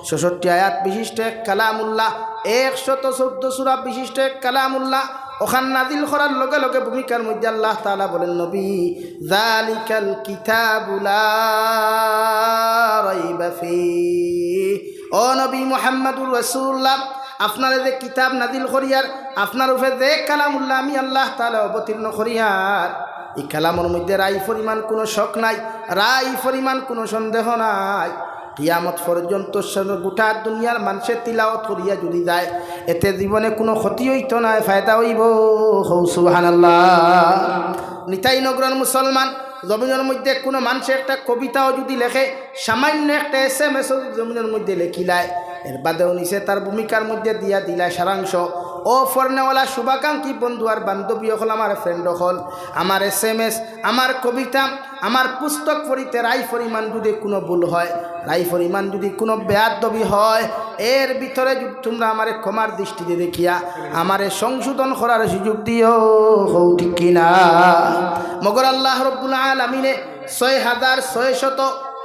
ছষট্টি আয়াত বিশিষ্ট এক কালামুল্লাহ, একশত চৌদ্দ সূরা বিশিষ্ট এক কালামুল্লাহ, অখান নাজিল করার লগে লগে ভূমিকার মধ্যে আল্লাহ তাআলা বলেন, নবী, যালিকাল কিতাবু লা রাইবা ফি। ও নবী মুহাম্মাদুর রাসূলুল্লাহ, আপনারে যে কিতাব নাজিল করিয়ার, আপনার উপরে যে কালামুল্লাহ আমি আল্লাহ তাআলা অবতীর্ণ করিয়ার, ই কালামর মধ্যে রাই পরিমাণ কুনু শক নাই, রাই পরিমাণ কুনু সন্দেহ নাই। কিয়ামত পর্যন্ত সব গোটা দুনিয়ার মানষে তিলাওয়াত করিয়া যুদি যায়, এতে জীবনে কুনু ক্ষতি অইতো নায়, ফায়দা অইবো। কও সুবহানাল্লাহ। নিতাই নগরর মুসলমান, জমিনর মধ্যে কুনু মানষে একটা কবিতাও যুদি লেখে, সামান্য একটা এসএমএসও জমিনর মধ্যে লেখিলায়, এর বাদেও নিচে তার ভূমিকার মধ্যে দিয়া দিলায় সারাংশ। ও পড়নেওয়ালা শুভাকাঙ্ক্ষী বন্ধু আর বান্ধবী অকল, আমার friend অকল, আমার এসএমএস, আমার কবিতা, আমার পুস্তক পড়িতে রাই পরিমাণ যুদি কুনু ভুল হয়, রাই পরিমাণ যুদি কুনু বেয়াদবি হয়, এর ভিতরে যুদি তুমরা আমারে ক্ষমার দৃষ্টিতে দেখিয়া আমারে সংশোধন করার সুযোগ দিও। কও ঠিক কি না? মগর আল্লাহ রব্বুল আলামিনে ছয় হাজার ছয়শত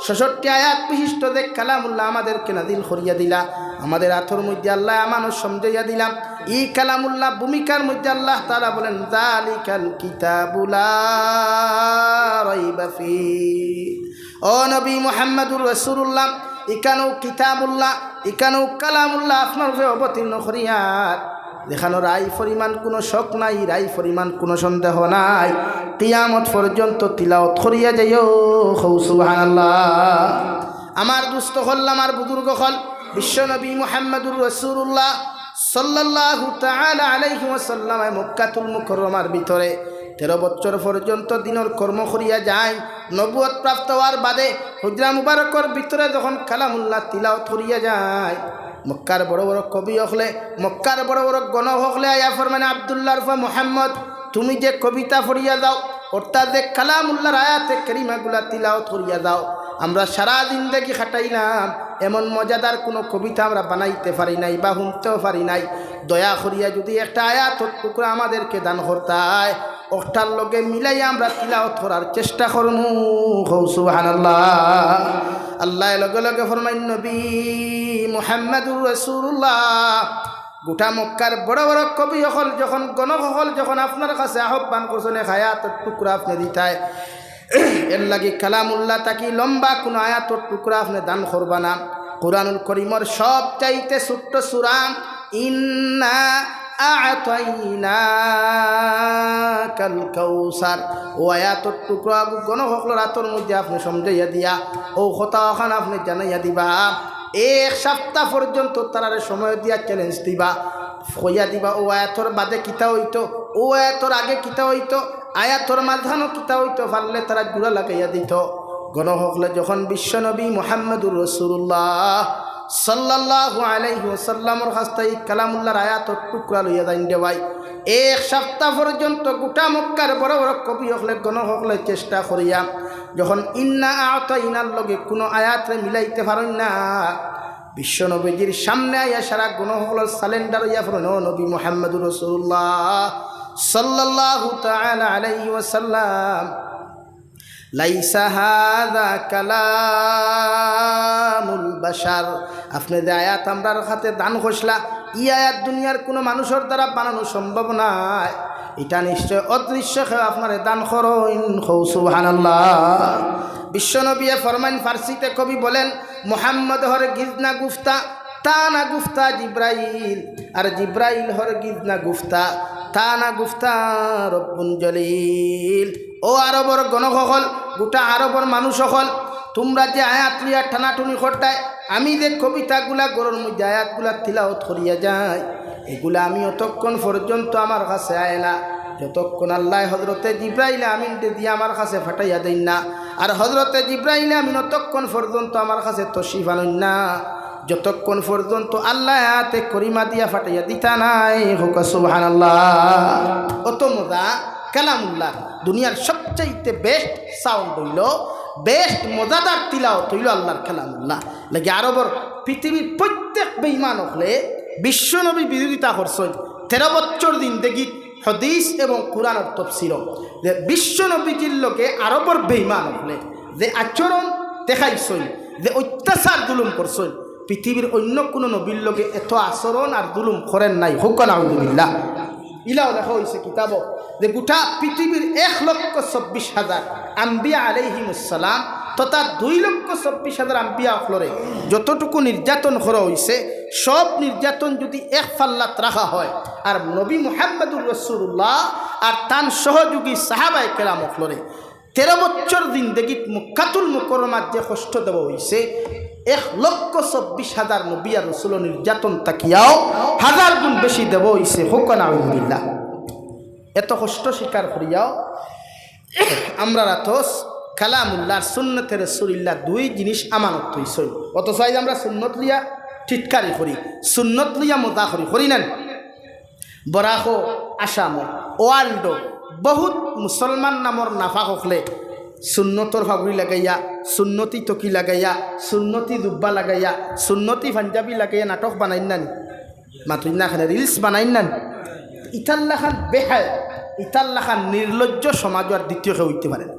ছষট্টি আয়াত বিশিষ্ট যে কালামুল্লাহ আমাদেরকে নাজিল করিয়া দিলা, আমাদের আতর মধ্যে আল্লায় আমানত সমঝাইয়া দিলা, ই কালামুল্লাহ ভূমিকার মধ্যে আল্লাহ তাআলা বলেন, যালিকাল কিতাবু লা রাইবা ফি। ও নবী মুহাম্মাদুর রাসূলুল্লাহ, ইখানউ কিতাবুল্লাহ, ইখানউ কালামুল্লাহ আপনার উপরে অবতীর্ণ করিয়ার, যেখানো রাই পরিমাণ কুনু শক নাই, রাই পরিমাণ কুনু সন্দেহ নাই। কিয়ামত পর্যন্ত তিলাওয়াত করিয়া যাইও। কও সুবহানাল্লাহ। আমার দুস্ত অকল, আমার বুজুর্গ অকল, বিশ্ব নবী মুহাম্মাদুর রাসূলুল্লাহ সাল্লাল্লাহু তাআলা আলাইহি ওয়াসাল্লামে মক্কাতুল মুকাররমার ভিতরে তেরো বছর পর্যন্ত দ্বীনর কর্ম করিয়া যাইন। নবুয়ত প্রাপ্ত অওয়ার বাদে হুজরা মুবারকর ভিতরে যখন কালামুল্লাহ তিলাওয়াত করিয়া যাইন, মক্কার বড় বড় কবি অকলে, মক্কার বড় বড় গণক অকলে আইয়া ফরমাইন, আব্দুল্লাহর ফুয়া মুহাম্মদ, তুমি যে কবিতা পড়িয়া যাও, অর্থাৎ যে কালামুল্লাহর আয়াতে কারিমাগুলা তিলাওয়াত করিয়া যাও। আমরা সারা জিন্দেগি খাটাইলাম, এমন মজাদার কুনু কবিতা আমরা বানাইতে পারি নাই বা হুনতেও পারি নাই। দয়া করিয়া যুদি একটা আয়াতর টুকরা আমাদেরকে দান করতায়, অটার লগে মিলাইয়া আমরা তিলাওয়াত করার চেষ্টা করমু। কও সুবহানাল্লাহ। আল্লায় লগে লগে ফরমাইন, নবী মুহাম্মাদুর রাসূলুল্লাহ, গোটা মক্কার বড় বড় কবি অকল যখন, গণক অকল যখন আপনার কাছে আহ্বান করছইন, এক আয়াতর টুকরা আপনে দিতায়, এরলাগি কালামুল্লাহ থাকি লম্বা কুনু আয়াতর টুকরা আপনে দান করবা না। কোরআনুল করিমর সবচাইতে ছোট্ট সূরা, ইন্না আ'তাইনাকাল কাউসার, অউ আয়াতর টুকরা গণক অকলর আতর মধ্যে আপনে সমঝাইয়া দিয়া, অউ কথা অখান আপনে জানাইয়া দিবা। এক সাপ্তা পর্যন্ত তারারে সময় দিয়া challenge দিবা, কইয়া দিবা, অউ আয়াতর বাদে কিতা অইতো, অউ আয়াতর আগে কিতা অইতো, আয়াতর মাঝখানো কিতা অইতো, পারলে তারা জোড়া লাগাইয়া দিতো। গণক অকলে যখন বিশ্বনবী মুহাম্মাদুর রাসূলুল্লাহ সাল্লাল্লাহু আলাইহি ওয়াসাল্লামর কাছ থাকি কালামুল্লাহর আয়াতর টুকরা লইয়া যাইন রে ভাই, এক সাপ্তা পর্যন্ত গোটা মক্কার বড় বড় কবি অকলে, গণক অকলে চেষ্টা করিয়া যখন ইন্না আ'তাইনার লগে কুনু আয়াতরে মিলাইতে পারইন না, বিশ্বনবীজির সামনে আইয়া সারা গণক অকল surrender অইয়া পড়ইন, ও নবী মুহাম্মাদুর রাসূলুল্লাহ সাল্লাল্লাহু তাআলা আলাইহি ওয়াসাল্লাম, লাইসা হাযা কালামুল বাশার, আপনে যে আয়াত আমরার কাছে দান করছলা, ই আয়াত দুনিয়ার কুনু মানুষর দ্বারা বানানো সম্ভব নায়। ইটা নিশ্চয় অদৃশ্য কেউ আপনারে দান করইন। কও সুবহানাল্লাহ। বিশ্বনবীয়ে ফরমাইন, ফার্সিতে কবি বলেন, মুহাম্মদ হরগিজ না গুফতা, তা না গুফতা জিব্রাইল, আর জিব্রাইল হরগিজ না গুফতা, তা না গুফতা রব্বুন জলিল। ও আরবর গণক অকল, গোটা আরবর মানুষ অকল, তুমরা যে আয়াত লইয়া টানাটুনি করতায়, আমি যে কবিতাগুলা ঘরর মধ্যে আয়াতগুলা তিলাওয়াত করিয়া যাই, এগুলা আমি অতক্ষণ পর্যন্ত আমার কাছে আয় না, যতক্ষণ আল্লায় হজরতে জিব্রাইল আমিনরে দিয়া আমার কাছে ফাটাইয়া দেইন না। আর হজরতে জিব্রাইল আমিন অতক্ষণ পর্যন্ত আমার কাছে তশরিফ আনইন না, যতক্ষণ পর্যন্ত আল্লায় আয়াতে করিমা দিয়া ফাটাইয়া দিতা নায়। কও সুবহানাল্লাহ। অত মজা কালামুল্লাহ, দুনিয়ার সবচাইতে best sound অইলো, best মজাদার তিলাওয়াত অইলো আল্লাহর কালামুল্লাহ। লাগি আরবর পৃথিবীর প্রত্যেক বেঈমান অকলে বিশ্বনবী বিরোধিতা করছইন তেরো বছর জিন্দেগিত হাদিস এবং কোরআনর তফসিরো, যে বিশ্বনবীজির লগে আরবর বেঈমান অকলে যে আচরণ দেখাইছইন, যে অত্যাচার জুলুম করছইন, পৃথিবীর অন্য কুনু নবীর লগে এত আচরণ আর জুলুম করেন নাই। কউক্কা নাউজুবিল্লাহ। ইলাও লেখা অইছে কিতাবো যে গোটা পৃথিবীর এক লক্ষ চব্বিশ হাজার আম্বিয়া আলাইহিমুস সালাম তথা দুই লক্ষ চব্বিশ হাজার আম্বিয়া অকলরে যতটুকু নির্যাতন করা অইছে, সব নির্যাতন যুদি এক পাল্লাত রাখা হয়, আর নবী মুহাম্মাদুর রাসূলুল্লাহ আর তান সহযোগী সাহাবায়ে কেরাম অকলরে তেরো বছর জিন্দেগিত মক্কাতুল মুকাররমাত যে কষ্ট দেওয়া অইছে, এক লক্ষ চব্বিশ হাজার নবী আর রসুলর নির্যাতন থাকিয়াও হাজার গুণ বেশি দেওয়া অইছে। কউক্কা নাউজুবিল্লাহ। এত কষ্ট স্বীকার করিয়াও আমরার আতো কালামুল্লাহ আর সুন্নতে রাসূলুল্লাহ দুই জিনিস আমানত থইছইন। অথচ আইজ আমরা সুন্নত লইয়া টিটকারি করি, সুন্নত লইয়া মজা করি, করি না নি? বরাকো আসামো, ওয়ার্ল্ডো বহুত মুসলমান নামর নাপাক অকলে সুন্নতর ফাগুড়ি লাগাইয়া, সুন্নতি টকি লাগাইয়া, সুন্নতি জুব্বা লাগাইয়া, সুন্নতি পাঞ্জাবি লাগাইয়া নাটক বানাইন না নি? মাতইন না কেনে, reels বানাইন না নি? ইতার লাখান বেহায়া, ইতার লাখান নির্লজ্জ সমাজো আর দ্বিতীয় কেউ অইতে পারে না।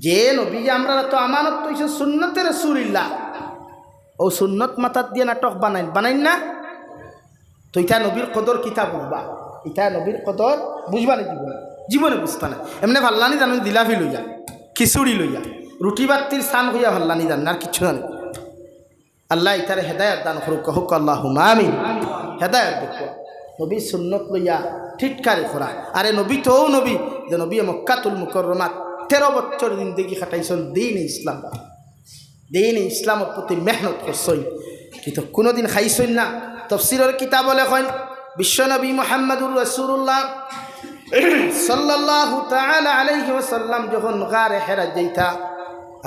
যে নবী যে আমরার আতো আমানত থইছে সুন্নতে রাসূলুল্লাহ, অউ সুন্নত মাথাত দিয়া নাটক বানাইন, বানাইন না? তো ইতা নবীর কদর কিতা বুঝবা? ইতা নবীর কদর বুঝবা নি জীবনে? জীবনে বুঝতা নায়। এমনে ফাল্লানি জানইন জিলাফি লইয়া, খিচুড়ি লইয়া, রুটি বাত্তির সান কইয়া ফাল্লানি জানইন, আর কিচ্ছু জানইন না। আল্লায় ইতারে হেদায়াত দান করউক্কা, কউক্কা আল্লাহুম্মা আমিন। হেদায়াত দেউক্কা। নবীর সুন্নত লইয়া টিটকারি করা। আরে নবী তো অউ নবী, যে নবীয়ে মক্কাতুল মুকাররমাত তেরো বছর জিন্দেগি খাটাইছইন দ্বীনে ইসলাম, দ্বীনে ইসলামর প্রতি মেহনত করছইন, কিন্তু কুনুদিন খাইছইন না। তফসিরর কিতাবো লেখইন, বিশ্বনবী মুহাম্মাদুর রাসূলুল্লাহ সাল্লাল্লাহু তাআলা আলাইহি ওয়াসাল্লাম যখন গারে হেরা যাইতা,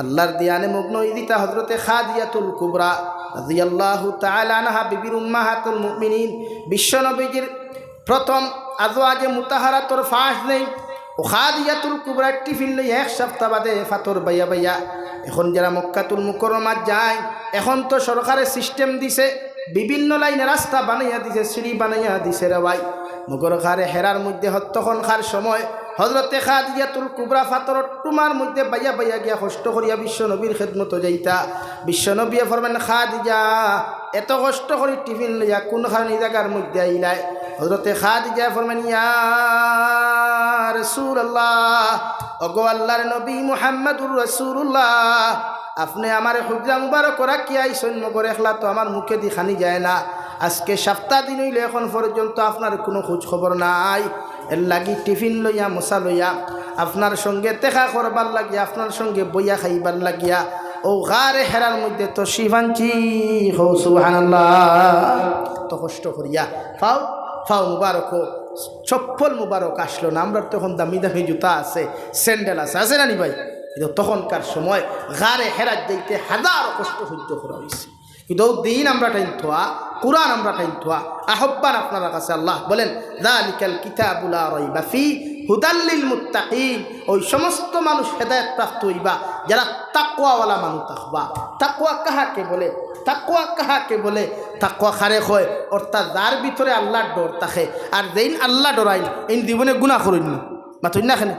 আল্লাহর ধ্যানে মগ্ন অইযিতা হযরতে খাদিজাতুল কুবরা রাদিয়াল্লাহু তাআলা আনহা, বিবির উম্মাহাতুল মুমিনিন, বিশ্বনবীজির প্রথম আজওয়াজে মুতাহারাতর পাঁচ দিন, ও খাদিজাতুল কুবরার টিফিন লইয়া এক সপ্তাহ বাদে ফাতর বাইয়া বাইয়া। এখন যারা মক্কাতুল মুকাররমাত যায়, এখন তো সরকারে সিস্টেম দিছে, বিভিন্ন লাইনে রাস্তা বানাইয়া দিছে, সিঁড়ি বানাইয়া দিছে রে ভাই। মগর গারে হেরার মধ্যে হত্তখন খার সময় হজরতে খাদিজাতুল কুবরা ফাতরর টুমার মধ্যে বাইয়া বাইয়া গিয়া কষ্ট করিয়া বিশ্ব নবীর খেদমতো যাইতা। বিশ্ব নবীয়ে ফরমাইন, "খাদিজা, এত কষ্ট করি টিফিন লইয়া কোন খানি জাগার মধ্যে আইলায়?" হজরতে খাদিজা ফরমাইন, "ইয়া রাসূলুল্লাহ, ওগো আল্লাহর নবী মুহাম্মাদুর রাসূলুল্লাহ, আপনে আমারে হুজরা মুবারক রাখিয়া আইছইন, মগর একলা তো আমার মুখেদি খানি যায় না। আজকে সাপ্তা দিন অইলো, এখন পর্যন্ত আপনার কোনো খোঁজ খবর নাই। এর লাগি টিফিন লইয়া, মশা লইয়া, আপনার সঙ্গে দেখা করবার লাগিয়া, আপনার সঙ্গে বইয়া খাইবার লাগিয়া, ও গারে হেরার মধ্যে তশরিফ আনছি।" হো সুবহানাল্লাহ। তো কষ্ট করিয়া, ফাও, ফাও মুবারক হো, চপ্পল মুবারক আসলো না। আমরা তো এখন দামি দামি জুতা আছে, স্যান্ডেল আছে, আছে না নি ভাই? কিন্তু তখনকার সময় গারে হেরাত যাইতে হাজার কষ্ট সহ্য করা হইছে। কিন্তু ও দিন আমরা টাইন থোয়া, কোরআন আমরা টাইন থোয়া। আহ্বান আপনার কাছে, আল্লাহ বলেন, "যালিকাল কিতাবু লা রাইবা ফি হুদাল লিল মুত্তাকিন।" ওই সমস্ত মানুষ হেদায়েত প্রাপ্ত হইবা যারা তাকওয়াওয়ালা মানুষ থাকবা। তাকওয়া কাহাকে বলে? তাকওয়া কাহাকে বলে? তাকওয়া খারে কয়, অর্থাৎ যার ভিতরে আল্লাহর ডর থাকে। আর যেইন আল্লাহ ডরাইন, এইন জীবনে গুনাহ করইন না। মাতইন না কেনে?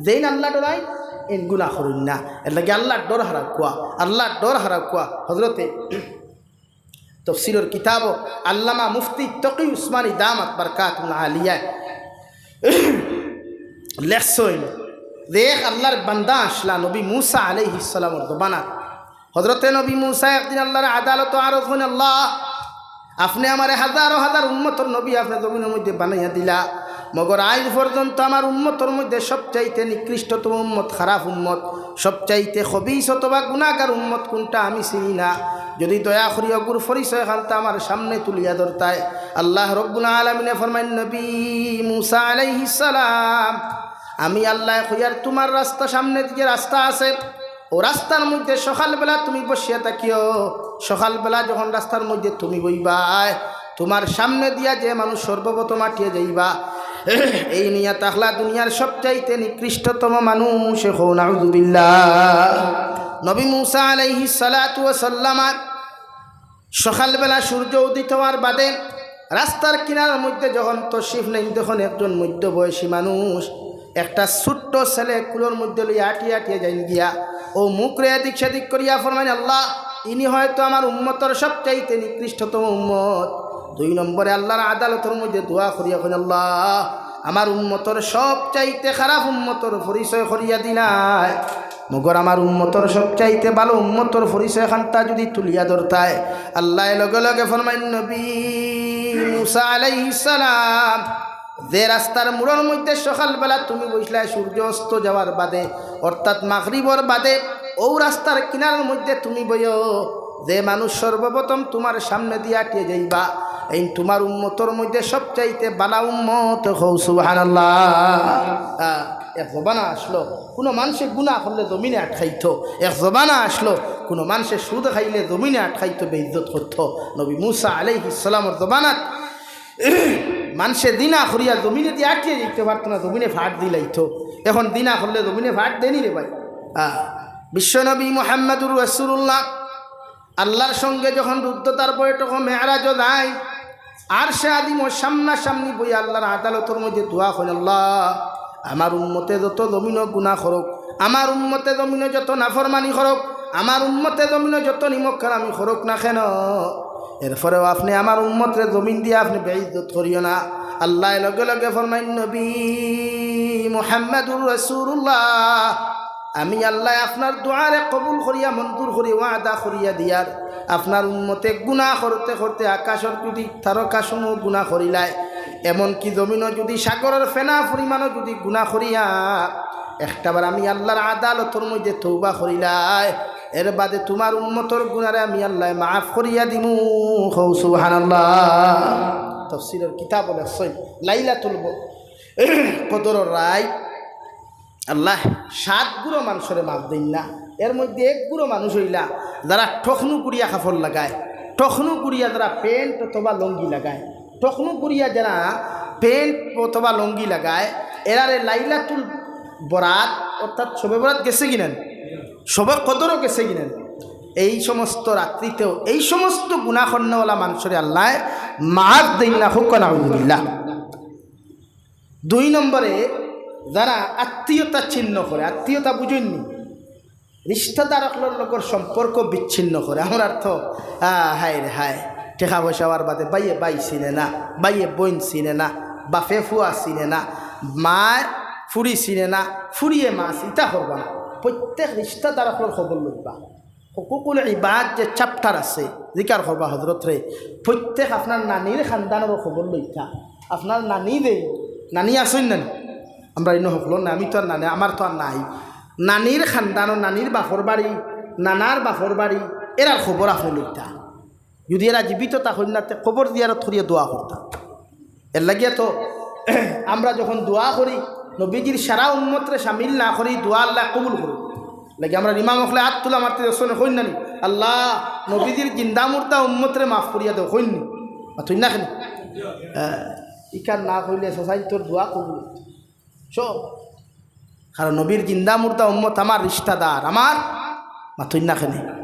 যেইন আল্লাহ ডরাইন, এইন গুনাহ করইন না। এর লাগি আল্লাহর ডর হারা কুয়া, আল্লাহর ডর হারা কুয়া। হজরতে তফসিরর কিতাব আল্লামা মুফতি তকি উসমানী দামাত বারকাতুহুল আলিয়া লেখছইন যে এক আল্লাহর বান্দা আসলা নবী মুসা আলাইহিস সালামর জমানাত। হজরতে নবী মুসা একদিন আল্লাহর আদালতো আরজ করইন, "আল্লাহ, আপনে আমারে হাজারো হাজার উম্মতর নবী আপনে জমিনর মধ্যে বানাইয়া দিলা, মগর আইজ পর্যন্ত আমার উম্মতর মধ্যে সবচাইতে নিকৃষ্টতম উম্মত, খারাপ উম্মত, সবচাইতে খবিস অথবা গুনাহগার উম্মত কোনটা আমি চিনি না। যদি দয়া করি অগুর পরিচয় খানতা আমার সামনে তুলিয়া ধরতায়।" আল্লাহ রব্বুল আলামিনে ফরমাইন, "নবী মুসা আলাইহিস সালাম, আমি আল্লাহ কইয়ার তুমার রাস্তা, সামনে দিকে রাস্তা আছে, ও রাস্তার মধ্যে সকালবেলা তুমি বসিয়া থাকিও। সকালবেলা যখন রাস্তার মধ্যে তুমি বইবায়, তুমার সামনে দিয়া যে মানুষ সর্বপ্রথম আটিয়া যাইবা, এই নিয়া তাকলা দুনিয়ার সবচাইতে নিকৃষ্টতম মানুষ।" কও নাউজুবিল্লাহ। নবী মুসা আলাইহিস সালাতু ওয়াস সালাম সকালবেলা সূর্য উদিত হওয়ার বাদে রাস্তার কিনারার মধ্যে যখন তশরিফ নেইন, তখন একজন মধ্যবয়সী মানুষ একটা ছোট্ট ছেলে কুলর মধ্যে লইয়া আটিয়া আটিয়া যাইন গিয়া, ও মুখরে এদিক সেদিক করিয়া ফরমাইন, "আল্লাহ, ইনি হয়তো আমার উম্মতর সবচাইতে নিকৃষ্টতম উম্মত।" দুই নম্বরে আল্লাহর আদালতর মধ্যে দোয়া করিয়া কইন, "আল্লাহ, আমার উম্মতর সবচাইতে খারাপ উম্মতর পরিচয় করিয়া দিলায়, মগর আমার উম্মতর সবচাইতে ভালো উম্মতর পরিচয় খানতা যদি তুলিয়া ধরতায়।" আল্লাহ লগে লগে ফরমাইন, নবী মুসা আলাইহিস সালাম, যে রাস্তার মোড়র মধ্যে সকালবেলা তুমি বইছলায় সূর্য অস্ত যাওয়ার বাদে, অর্থাৎ মাগরিবর বাদে, ও রাস্তার কিনারার মধ্যে তুমি বইও, যে মানুষ সর্বপ্রথম তুমার সামনে দিয়া আটিয়া যাইবা, এই তুমার উম্মতর মধ্যে সবচাইতে ভালা উম্মত। কও সুবহানাল্লাহ। আহ, এক জমানা আসলো, কোনো মানষে গুনাহ করলে জমিনে আটকাইতো। এক জমানা আসলো, কোনো মানষে সুদ খাইলে জমিনে আটকাইতো, বেইজ্জত করতো। নবী মুসা আলাইহিস সালামর জমানাত মানষে জিনা করিয়া জমিনে দিয়া আটিয়া যাইতে পারতো না, জমিনে ফাট দিলাইতো। এখন জিনা করলে জমিনে ফাট দেনি রে ভাই। আহ, বিশ্বনবী মুহাম্মাদুর রাসূলুল্লাহ আল্লাহর সঙ্গে যখন রুদ্ধতার বৈঠকো মেরাজো যায়, আরশে আজিমো সামনাসামনি বইয়া আল্লাহর আদালতর মধ্যে দোয়া কইন, "আল্লাহ, আমার উম্মতে যত জমিনো গুনাহ করুক, আমার উম্মতে জমিনো যত নাফরমানি করুক, আমার উম্মতে জমিনো যত নিমক হারামি করুক না কেন, এরপরেও আপনে আমার উম্মতরে জমিন দিয়া আপনে বেইজ্জত করিও না।" আল্লাহ লগে লগে ফরমাইন, নবী মুহাম্মাদুর রাসূলুল্লাহ, আমি আল্লাহ আপনার দোয়ারে কবুল করিয়া, মঞ্জুর করি, ওয়াদা করিয়া দিয়ার, আপনার উম্মতে গুনাহ করতে করতে আকাশর যদি তারকাসমূহ গুনাহ করিলায়, এমনকি জমিনো যদি সাগরর ফেনা পরিমাণও যদি গুনাহ করিয়া একটাবার আমি আল্লাহর আদালতর মধ্যে তওবা করিলায়, এর বাদে তুমার উম্মতর গুনারে আমি আল্লাহ মাফ করিয়া দিমু। কও সুবহানাল্লাহ। তফসিরর কিতাবো লেখছইন, লাইলাতুল ব-, কদরর রাইত আল্লাহ সাত গুরু মানষরে মাফ দেইন না। এর মধ্যে এক গুরু মানুষ অইলা যারা টখনু গুড়িয়া কাপড় লাগায়, টখনু গুড়িয়া যারা প্যান্ট অথবা লুঙ্গি লাগায়, টখনু গুড়িয়া যারা প্যান্ট অথবা লুঙ্গি লাগায়, এরারে লাইলাতুল বরাত অর্থাৎ শবে বরাত গেছে কিনা, শবে কদরও গেছে কিনা, এই সমস্ত রাত্রিতেও এই সমস্ত গুনাহ করনেওয়ালা মানষরে আল্লায় মাফ দেইন না, কউক্কা নাউজুবিল্লাহ। দুই নম্বরে, যারা আত্মীয়তা ছিন্ন করে, আত্মীয়তা বুঝইননি, রিশতাদার অকলর লগর সম্পর্ক বিচ্ছিন্ন করে। আমরার তো, আহ, হায় রে হায়, টেকা পয়সা অওয়ার বাদে ভাইয়ে ভাই চিনে না, ভাইয়ে বইন চিনে না, বাফে ফুয়া চিনে না, মায় ফুড়ি চিনে না, ফুড়িয়ে মা চিনে, ইতা করবা না। প্রত্যেক রিশতাদার অকলর খবর লইবা। হুকুকুল ইবাদ যে chapter আছে, জিকার করবা হজরতরে, প্রত্যেক আপনার নানির খানদানরও খবর লইতা। আপনার নানি যে, নানি আছইন না নি? আমরা ইনো হকলর না, আমি তো আর নানি, আমার তো আর নাই। নানির খানদানর, নানির বাফর বাড়ি, নানার বাফর বাড়ি, এরার খবর আপনে লইতা। যদি এরা জীবিত থাকইন না, তে কবর জিয়ারত করিয়া দোয়া করতা। এর লাগিয়া তো আমরা যখন দোয়া করি, নবীজির সারা উম্মতরে শামিল না করি, দোয়া আল্লায় কবুল করইন। লাগে আমরার ইমাম অকলে আত তুলা মারতে দেখছইন নি, কইন না নি, "আল্লাহ, নবীজির জিন্দা মুর্দা উম্মতরে মাফ করিয়া দেও", কইন নি? মাতইন না কেনে? আহ, ইখান না কইলে চাচাইন্তর দোয়া কবুল অইতো। সব। কারণ নবীর জিন্দা মুর্দা উম্মত আমার রিশতাদার, আমার, মাতইন না কেনে?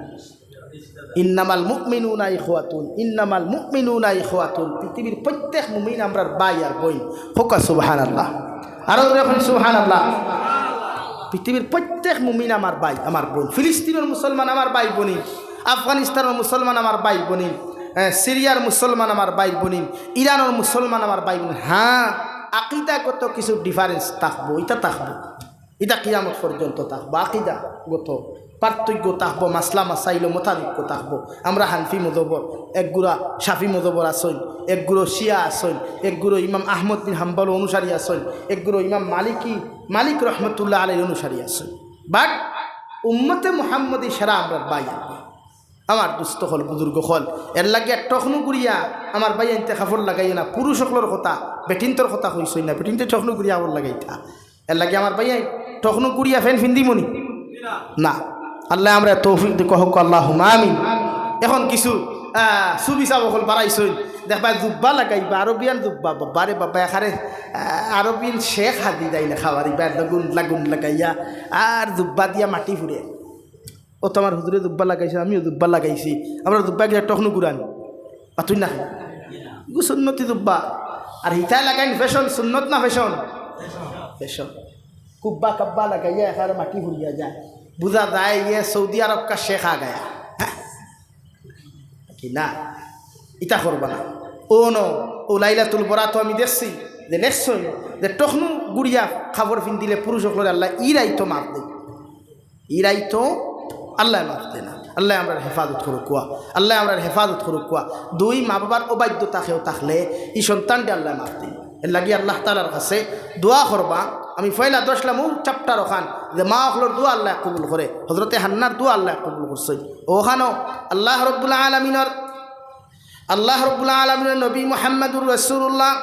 ইন্নামাল মুমিনুনা ইখওয়াতুন, ইন্নামাল মুমিনুনা ইখওয়াতুন। পৃথিবীর প্রত্যেক মুমিন আমরার ভাই আর বইন। কউক্কা সুবহানাল্লাহ। আরো জোরে কইন সুবহানাল্লাহ। পৃথিবীর প্রত্যেক মুমিন আমার ভাই, আমার বইন। ফিলিস্তিনর মুসলমান আমার ভাই বইন, আফগানিস্তানর মুসলমান আমার ভাই বইন, এ, সিরিয়ার মুসলমান আমার ভাই বইন, ইরানর মুসলমান আমার ভাই বইন। হ্যাঁ, আকিদাগত কিছু difference থাকবো, ইটা থাকবো। ইটা কিয়ামত পর্যন্ত থাকবো, আকিদাগত পার্থক্য থাকবো, মাসলা মাসাইলো মতানৈক্য থাকবো। আমরা হানফি মজহবর, একগুরা শাফি মজহবর আছইন, একগুরো শিয়া আছইন, একগুরো ইমাম আহমদ বিন হাম্বল অনুসারী আছইন, একগুরো ইমাম মালিকি, মালিক রহমতুল্লাহ আলাইহির অনুসারী আছইন। But উম্মতে মুহাম্মদী সারা আমরার ভাই আর বইন। আমার দুস্ত অকল, বুজুর্গ অকল, এর লাগিয়া টখনু গুড়িয়া আমার ভাইয়াইন্তে কাপড় লাগাইও না। পুরুষ অকলর কথা, বেটিন্তর কথা কইছইন না, বেটিন্তে টখনু গুড়িয়া কাপড় লাগাইতা। এর লাগিয়া আমার ভাইয়াইন টখনু গুড়িয়া pant ফিন্দিমু নি? না। আল্লায় আমরারে তৌফিক দিউক, কউক্কা আল্লাহুম্মা আমিন। এখন কিছু, আহ, সুফি সাব অকল বাড়াইছইন, দেখবায় জুব্বা লাগাইবা, আরবিয়ান জুব্বা, বাবা রে বাবা, এখানে, আহ, আরবিয়ান শেখ হাদি যাই না খাবার, ইবা লাগুন লাগুন লাগাইয়া আর জুব্বা দিয়া মাটি ফুড়ে। ও তো আমার হুজুরে জুব্বা লাগাইছে, আমিও জুব্বা লাগাইছি। আমরা জুব্বা গিয়া টখনু গুড়ানি। মাতইন না। ইগু সুন্নতি জুব্বা। আর হিতায় লাগাইন fashion, সুন্নত না fashion? Fashion। কুব্বা কাব্বা লাগাইয়া এখানে মাটি ফুড়িয়া যায়। বুঝা যায় ইয়ে সৌদি আরব কা শেখ আ গায়া। হ্যাঁ? কি না? ইতা করবা না। ও ন, ও লাইলাতুল বরাত আমি দেখছি যে দেখছইন যে টখনু গুড়িয়া কাপড় ফিন্দিলে পুরুষ অকলরে আল্লায় ইরাইতো মাফ দেইন। ইরাইতো আল্লায় মাফ দেইন না। আল্লায় আমরার হেফাজত করউক্কা, আল্লায় আমরার হেফাজত করউক্কা। দুই, মা বাবার অবাধ্যতা কেউ থাকলে ই সন্তানরে আল্লায় মাফ দেইন। এর লাগি আল্লাহ তাআলার কাছে দোয়া করবা। আমি পয়লা ধরছিলাম ও chapter অখান যে মা অকলর দোয়া আল্লায় কবুল করে, হজরতে হান্নার দোয়া আল্লায় কবুল করছইন। অখানো আল্লাহ রব্বুল আলামিনর আল্লাহ রব্বুল আলামিনর নবী মুহাম্মাদুর রাসূলুল্লাহ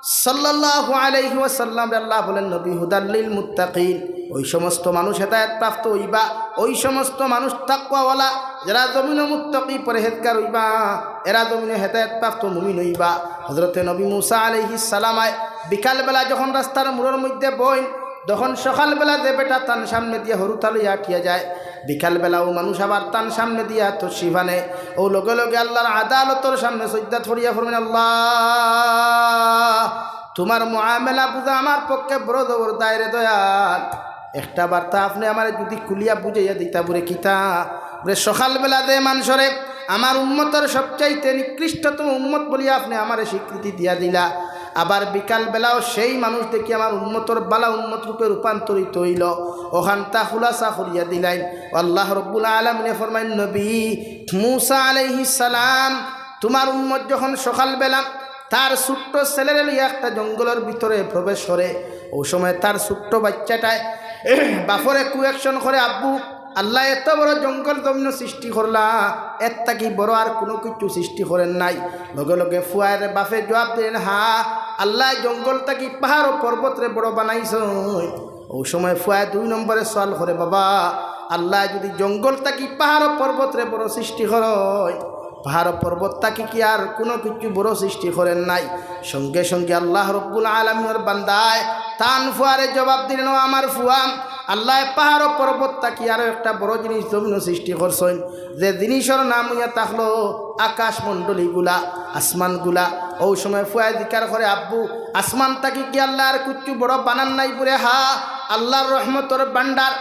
সাল্লাল্লাহু আলাইহি ওয়াসাল্লামরে আল্লায় বলেন, "নবী হুদাল লিল মুত্তাকিন।" ওই সমস্ত মানুষ হেদায়েতপ্রাপ্ত অইবা, ওই সমস্ত মানুষ তাকওয়াওয়ালা, যারা জমিনো মুত্তাকি পরহেজগার অইবা, এরা জমিনো হেদায়েতপ্রাপ্ত মুমিন অইবা। হযরতে নবী মুসা আলাইহিস সালাম আয় বিকালবেলা যখন রাস্তার মোড়র মধ্যে বইন, তখন সকালবেলা যে বেটা তান সামনেদি হুরুতা লইয়া আটিয়া যায়, বিকালবেলা অউ মানুষ আবার তান সামনেদি তশরিফ আনে। অউ লগে লগে আল্লাহর আদালতর সামনে সইজদাত পড়িয়া ফরমাইন, "আল্লাহ, তুমার মুআমেলা বুঝা আমার পক্ষে বড় জবর দায় রে দয়াল। একটা বার্তা আপনে আমারে যুদি খুলিয়া বুঝাইয়া দিতা বুলে কিতা? বুলে সকালবেলা যে মানষরে আমার উম্মতর সবচাইতে নিকৃষ্টতম উম্মত বলিয়া আপনে আমারে স্বীকৃতি দিয়া দিলা, আবার বিকালবেলাও সেই মানুষ দেখি আমার উম্মতর বালা উম্মত রূপে রূপান্তরিত অইলো।" অখানতা খুলাসা করিয়া দিলাইন। আল্লাহ রব্বুল আলামিনে ফরমাইন, "নবী মুসা আলাইহিস সালাম, তুমার উম্মত যখন সকালবেলা তার ছোট্ট ছেলেরে লইয়া একটা জঙ্গলর ভিতরে প্রবেশ করে, অউ সময় তার ছোট্ট বাইচ্চাটায় বাফরে question করে, 'আব্বু, আল্লায় এত বড় জঙ্গল জমিনো সৃষ্টি করলা, এর থাকি বড় আর কুনু কিচ্ছু সৃষ্টি করেন নাই?' লগে লগে ফুয়ারে বাফে জুয়াব দিলেন, 'হ্যাঁ, আল্লায় জঙ্গল থাকি পাহাড় ও পর্বতরে বড় বানাইছইন।' অউ সময় ফুয়ায় দুই নম্বরে সওয়াল করে, 'বাবা, আল্লায় যুদি জঙ্গল থাকি পাহাড় ও পর্বতরে বড় সৃষ্টি করইন, পাহাড় ও পর্বত থাকি কি আর কুনু কিচ্ছু বড় সৃষ্টি করেন নাই?' সঙ্গে সঙ্গে আল্লাহ রব্বুল আলামিনর বান্দায় তান ফুয়ারে জবাব দিলেন, "ও আমার ফুয়া, আল্লায় পাহাড় ও পর্বত থাকি আরো একটা বড় জিনিস জমিনো সৃষ্টি করছইন, যে জিনিসর নাম অইয়া থাকলো আকাশমণ্ডলীগুলা, আসমানগুলা।" অউ সময় ফুয়ায় জিকার করে, "আব্বু, আসমান থাকি কি আল্লায় আর কুচ্ছু বড় বানার নাই?" বুলে, "হা, আল্লার রহমতর ভান্ডার।"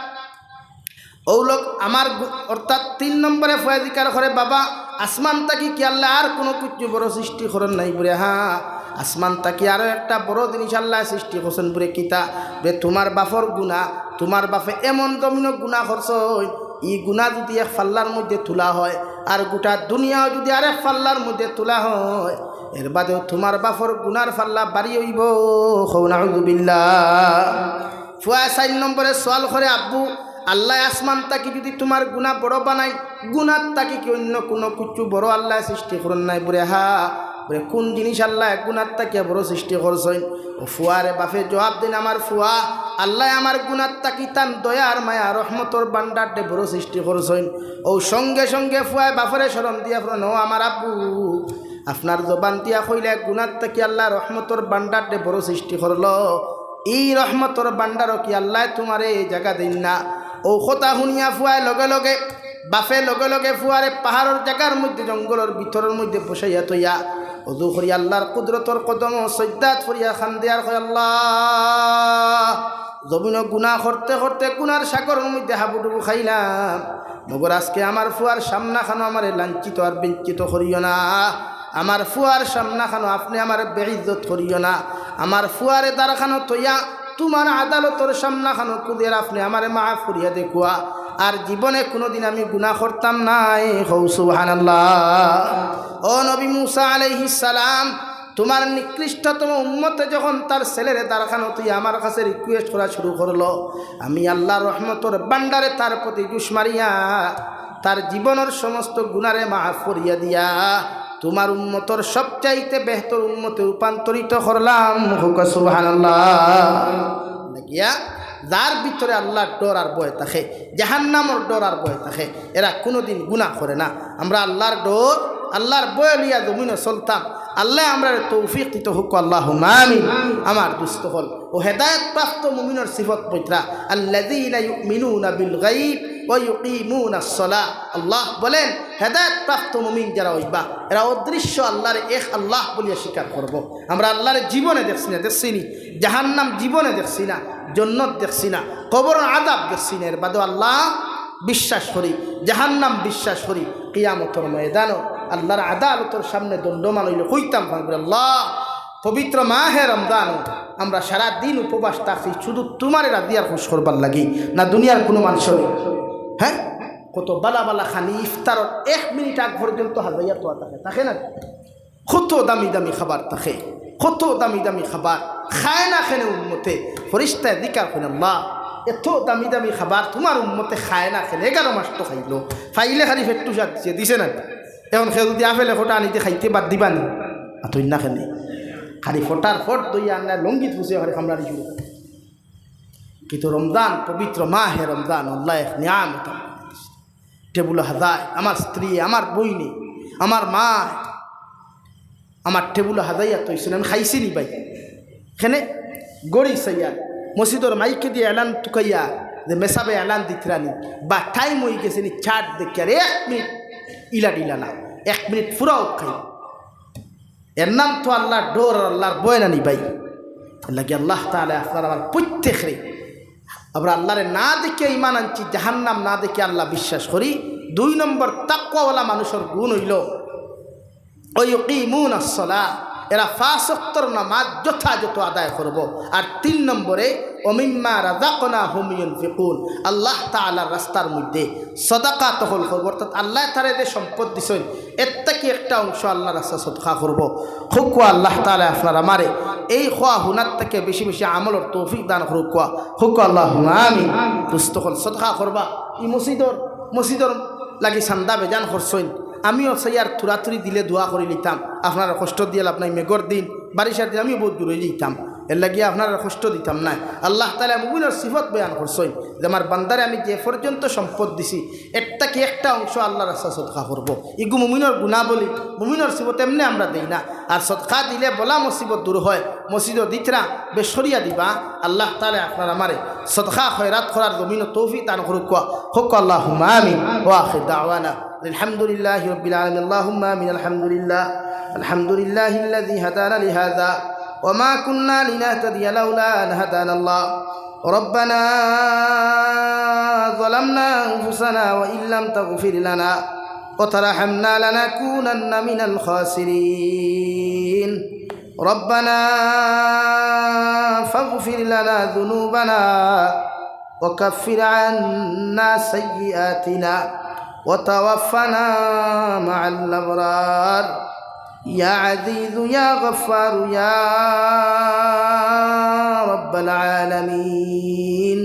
অউ লোক আমার গু-, অর্থাৎ তিন নম্বরে ফুয়ায় জিকার করে, "বাবা, আসমান থাকি কি আল্লায় আর কুনু কুচ্ছু বড় সৃষ্টি করইন নাই?" বুলে, "হা, আসমান থাকি আরো একটা বড় জিনিস আল্লায় সৃষ্টি করছইন।" বুলে, "কিতা?" বুলে, "তুমার বাফর গুনা, তুমার বাফে এমন জমিনো গুনা করছইন, ই গুনা যুদি এক পাল্লার মধ্যে তুলা হয়, আর গোটা দুনিয়াও যুদি আরেক পাল্লার মধ্যে তুলা হয়, এর বাদেও তুমার বাফর গুনার পাল্লা ভারি অইবো।" কও নাউজুবিল্লাহ। ফুয়ায় চাইর নম্বরে সওয়াল করে, "আব্বু, আল্লায় আসমান থাকি যুদি তুমার গুনা বড় বানাইন, গুনার থাকি কি অইন্য কুনু কুচ্ছু বড় আল্লায় সৃষ্টি করইন নাই?" বুলে, "হা।" বুলে, "কুন জিনিস আল্লায় গুনার থাকি বড় সৃষ্টি করছইন?" অউ ফুয়ারে বাফে জবাব দেইন, "আমার ফুয়া, আল্লায় আমার গুনার থাকি তান দয়ার মায়া রহমতর ভান্ডাররে বড় সৃষ্টি করছইন।" অউ সঙ্গে সঙ্গে ফুয়ায় বাফরে স্মরণ দিয়া ফুয়ায়, "ও আমার আব্বু, আপনার জবান দিয়া কইলা গুনার থাকি আল্লায় রহমতর ভান্ডাররে বড় সৃষ্টি করলো, ই রহমতর ভান্ডারো কি আল্লায় তুমারে জাগা দেইন না?" অউ কথা হুনিয়া ফুয়ায় লগে লগে, বাফে লগে লগে ফুয়ারে পাহাড়র জাগার মধ্যে, জঙ্গলর ভিতরর মধ্যে বসাইয়া থইয়া, অজু করি আল্লার কুদরতর কদমো সইজদাত পড়িয়া কান্দে আর কয়, "আল্লাহ, জমিনো গুনা করতে করতে গুনার সাগরর মধ্যে হাবুডুবু খাইলাম, মগর আজকে আমার ফুয়ার সামনাখানো আমারে লাঞ্ছিত আর বঞ্চিত করিও না।" আমার ফুয়ার সামনাখানো আপনে আমারে বেইজ্জত করিও না। আমার ফুয়ারে দারখানো থইয়া তুমার আদালতর সামনাখানো কুদিয়ার আপনে আমারে মাফ করিয়া দেউক্কা। আর জীবনে কুনুদিন আমি গুনা করতাম নায়। কও সুবহানাল্লাহ। ও নবী মুসা আলাইহিস সালাম, তুমার নিকৃষ্টতম উম্মতে যখন তার ছেলেরে দারখানো থইয়া আমার কাছে request করা শুরু করলো, আমি আল্লার রহমতর ভান্ডারে তার প্রতি জুস মারিয়া তার জীবনর সমস্ত গুনারে মাফ করিয়া দিয়া তুমার উম্মতর সবচাইতে বেহতর উম্মতে রূপান্তরিত করলাম। কও সুবহানাল্লাহ। লাগিয়া যার ভিতরে আল্লার ডর আর ভয় থাকে, জাহান্নামর ডর আর ভয় থাকে, এরা কুনুদিন গুনা করে না। আমরা আল্লার ডর, আল্লার ভয় লইয়া জমিনো চলতাম। আল্লায় আমরারে তৌফিক দিতা, কও আল্লাহুম্মা আমিন। আমার দুস্ত অকল, অউ হেদায়েতপ্রাপ্ত মুমিনর সিফত পয়ত্রা, আল্লাযীনা ইউমিনুনা বিল গায়ব ওয়া ইউকিমুনাস সালাহ। আল্লাহ বলেন, হেদায়েতপ্রাপ্ত মুমিন যারা অইবা, এরা অদৃশ্য আল্লারে এক আল্লাহ বলিয়া স্বীকার করবো। আমরা আল্লারে জীবনে দেখছি না, দেখছি নি? জাহান্নাম জীবনে দেখছি না, জন্নত দেখছি না, কবরর আযাব দেখছি না, এর বাদেও আল্লা বিশ্বাস করি, জাহান্নাম বিশ্বাস করি। কিয়ামতর ময়দানো আল্লার আদালতর সামনে দণ্ডমান অইলে কইতাম পারবো, "আল্লাহ, পবিত্র মাহে রমজানো আমরা সারা দিন উপবাস থাকছি শুধু তুমারে রাজি আর খুশ করবার লাগি, না দুনিয়ার কুনু মানষরে।" হ্যাঁ, কত বালা বালা খানি ইফতারর এক মিনিট আগ পর্যন্ত হাজাইয়া থোয়া থাকে, থাকে না? কত দামি দামি খাবার থাকে, কত দামি দামি খাবার খায় না কেনে উম্মতে। ফিরিস্তায় জিকার করইন, "আল্লাহ, এত দামি দামি খাবার তুমার উম্মতে খায় না কেনে? এগারো মাস তো খাইলো, পাইলে খালি পেট্টু সাত দিছে, দিছে না? এখন কেউ যুদি আপেল একটা আনিতে খাইতে বাদ দিবা নি? আতই না কেনে?" খালি ফটার ফট দইয়া আনলে লঙ্গিত ফুসে খালি কামড়ানি শুরু করে। কিন্তু রমজান, পবিত্র মাহে রমজান, আল্লায় এক নিয়ামত। টেবুলো হাজায়, আমার স্ত্রী, আমার বইনে, আমার মা, আমার টেবুলো হাজাইয়া থইছইন, আমি খাইছি নি ভাই? কেনে ঘড়ি চাইয়া, মসজিদর মাইকে দিয়া এলান তুকাইয়া, যে মেসাবে এলান দিতরা নি, বা টাইম অইগেছে নি, চার্ট দেখিয়ার এক মিনিট ইলা ডিলা না, এক মিনিট ফুরাও খাই। এর নাম তো আল্লার ডর আর আল্লার ভয় না নি ভাই? এর লাগি আল্লাহ তাআলায় আপনার আমার প্রত্যেকরে, আমরা আল্লারে না দেখিয়া ইমান আনছি, জাহান্নাম না দেখিয়া আল্লা বিশ্বাস করি। দুই নম্বর তাকওয়াওয়ালা মানুষর গুণ অইলো, ওয়া ইউকিমুনাস সালাহ, এরা পাঁচ ওয়াক্তর নামাজ যথাযথ আদায় করবো। আর তিন নম্বরে, ওয়া মিম্মা রাযাকনাহুম ইউনফিকুন, আল্লাহ তাআলার রাস্তার মধ্যে সদাকা তহল করবো, অর্থাৎ আল্লায় তারে যে সম্পদ দিছইন, এর থাকি একটা অংশ আল্লার রাস্তায় সদকা করবো। কউক্কা আল্লাহ তাআলায় আপনার আমারে এই কওয়া হুনার থাকি বেশি বেশি আমলর তৌফিক দান করউক্কা। কউক্কা আল্লাহুম্মা আমিন। দুস্ত অকল, সদকা করবা, ই মসজিদর, মসজিদর লাগি চান্দা বেজান করছইন, আমিও চাইয়ার থুড়া থুড়ি দিলে দোয়া করি নিতাম, আপনারে কষ্ট দিয়া লাভ নাই, মেঘর দিন, বারিশার দিন আমিও বউত দূর অইযিতাম। এর লাগি আপনারারে কষ্ট দিতাম নায়। আল্লাহ তাআলা মুমিনর সিফত বয়ান করছইন যে, "আমার বান্দারে আমি যে পর্যন্ত সম্পদ দিছি, এর থাকি একটা অংশ আল্লাহর রাস্তায় সদকা করবো।" ইগু মুমিনর গুণাবলী, মুমিনর সিফত এমনে আমরা দেই না। আর সদকা দিলে বলা মুসিবত দূর হয়। মসজিদো দিতরা, বেশ করিয়া দিবা। আল্লাহ তাআলা আপনার আমারে সদকা খয়রাত করার জমিনো তৌফিক দান করুক। কউক্কা আল্লাহুম্মা আমিন। ওয়া আখির দাওয়ানা الحمد لله رب العالمين. اللهم آمين. الحمد لله. الحمد لله الذي هدانا لهذا وما كنا لنهتدي لولا أن هدانا الله. ربنا ظلمنا أنفسنا وإن لم تغفر لنا وترحمنا لنكونن من الخاسرين. ربنا فاغفر لنا ذنوبنا وكفر عنا سيئاتنا وتوفنا مع الأبرار. يا عزيز يا غفار يا رب العالمين.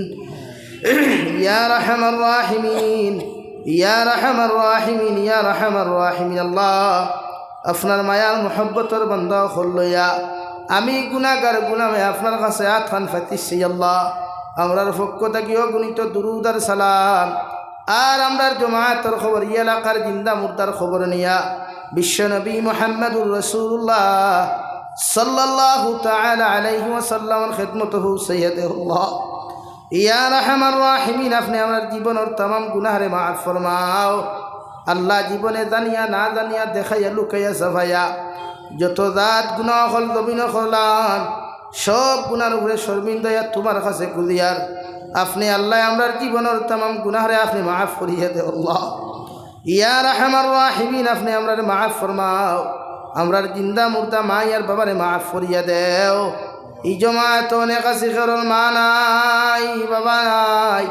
يا أرحم الراحمين، يا أرحم الراحمين، يا أرحم الراحمين. আল্লাহ, আপনার মায়ার মহব্বতর বান্দা অকল লইয়া আমি গুনাগার গুলামে আপনার কাছে আতখান পাতিছি আল্লাহ। আমরার পক্ষ থাকি অগণিত দুরুদ আর সালাম, আর আমরার জমাতর খবর, ই এলাকার জিন্দা মুর্দার খবর নিয়া বিশ্বনবী মুহাম্মাদুর রাসূলুল্লাহ সাল্লাল্লাহু তাআলা আলাইহি ওয়াসাল্লামর খেদমতো পৌঁছাইয়া দেও আল্লাহ। ইয়া আরহামার রাহিমিন, আপনে আমরার জীবনর তামাম গুনাহরে মাফ ফরমাও। আল্লাহ, জীবনে জানিয়া না জানিয়া, দেখাইয়া লুকাইয়া ছাপাইয়া যত জাত গুনা অকল জমিনো করলাম, সব গুনার উপরে শর্মিন্দা অইয়া তুমার কাছে খুজিয়ার। আপনে আল্লাহ আমরার জীবনর তামাম গুনাহরে আপনে মাফ করিয়া দেও আল্লাহ। ইয়া আরহামার রাহিমিন, আপনে আমরারে মাফ ফরমাও। আমরার জিন্দা মুর্দা মাই আর বাবারে মাফ করিয়া দেও। ই জমাতো অনেক আছি, কারোর মা নাই, বাবা নাই,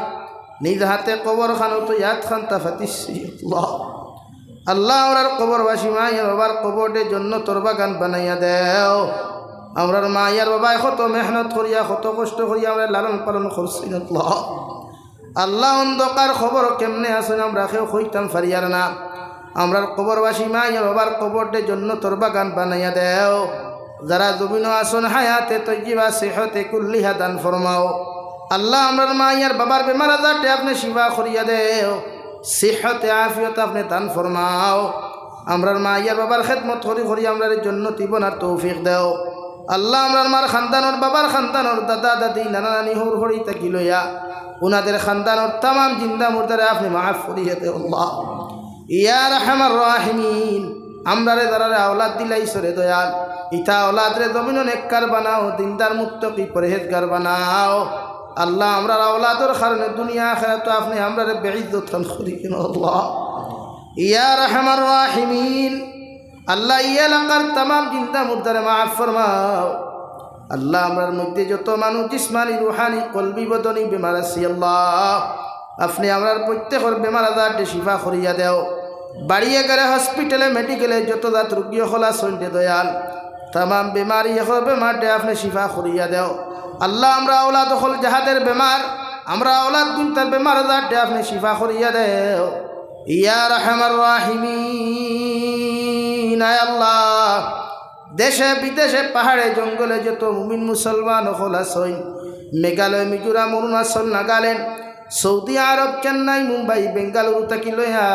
নিজ হাতে কবর খানো তো ইয়াদ খান্তা ফাতিছি আল্লাহ। আল্লাহ, আমরার কবরবাসী মাই আর বাবার কবররে জন্নতর বাগান বানাইয়া দেও। আমরার মাই আর বাবায় কত মেহনত করিয়া, কত কষ্ট করিয়া আমরারে লালন পালন করছইন আল্লাহ। আল্লাহ, অন্ধকার কবরো কেমনে আছইন আমরা কেউ কইতাম পারিয়ার না। আমরার কবরবাসী মাই আর বাবার কবররে জন্নতর বাগান বানাইয়া দেও। যারা জমিনো আছইন হায়াতে তৈয়িবা সিহতে কুল্লিহা দান ফরমাও। আল্লাহ, আমরার মাই আর বাবার বেমার আজাররে আপনে শিফা করিয়া দেও, সিহতে আফিয়ত আপনে দান ফরমাও। আমরার মাই আর বাবার খেদমত করি করি আমরারে জন্নতি বনার তৌফিক দেও। আল্লাহ, আমরার মার খানদানর, বাবার খানদানর, দাদা দাদি, নানা নানি, হউর হড়ি থাকি লইয়া উনাদের খানদানর তামাম জিন্দা মুর্দারে আপনে মাফ করিয়া দেও আল্লাহ। ইয়া আরহামার রাহিমিন, আমরারে যারারে আওলাদ দিলাইছো রে দয়াল, ইতা আওলাদরে জমিনো নেককার বানাও, দিনদার মুত্তাকি পরহেজগার বানাও। আল্লাহ, আমরার আওলাদর কারণে দুনিয়া আখিরাতো আপনে আমরারে বেইজ্জত খান করিও না আল্লাহ। ইয়া আরহামার রাহিমিন, আল্লাহ, ই এলাকার তামাম জিন্দা মুর্দারে মাফ ফরমাও। আল্লাহ, আমরার মধ্যে যত মানুষ জিসমানি, রুহানি, কলবি, বদনি বেমার আছি, আল্লাহ, আপনে আমরার প্রত্যেকর বেমার আজাররে শিফা করিয়া দেও। বাড়িয়ে ঘরে, হসপিটালে, মেডিকেলে যত জাত রুগী অকল আছইন রে দয়াল, তামাম বেমারি অকল বেমাররে আপনে শিফা করিয়া দেও। আল্লাহ, আমরার আওলাদ অকল যাহাদের বেমার, আমরার আওলাদ গুনতার বেমার আজাররে আপনে শিফা করিয়া দেও। ইয়া আরহামার রাহিমিন, আয় আল্লাহ, দেশে বিদেশে পাহাড়ে জঙ্গলে যত মুমিন মুসলমান অকল আছইন, মেঘালয়, মিজোরাম, অরুণাচল, নাগাল্যান্ড, সৌদি আরব, চেন্নাই, মুম্বাই, বেঙ্গালুরু থাকি লইয়া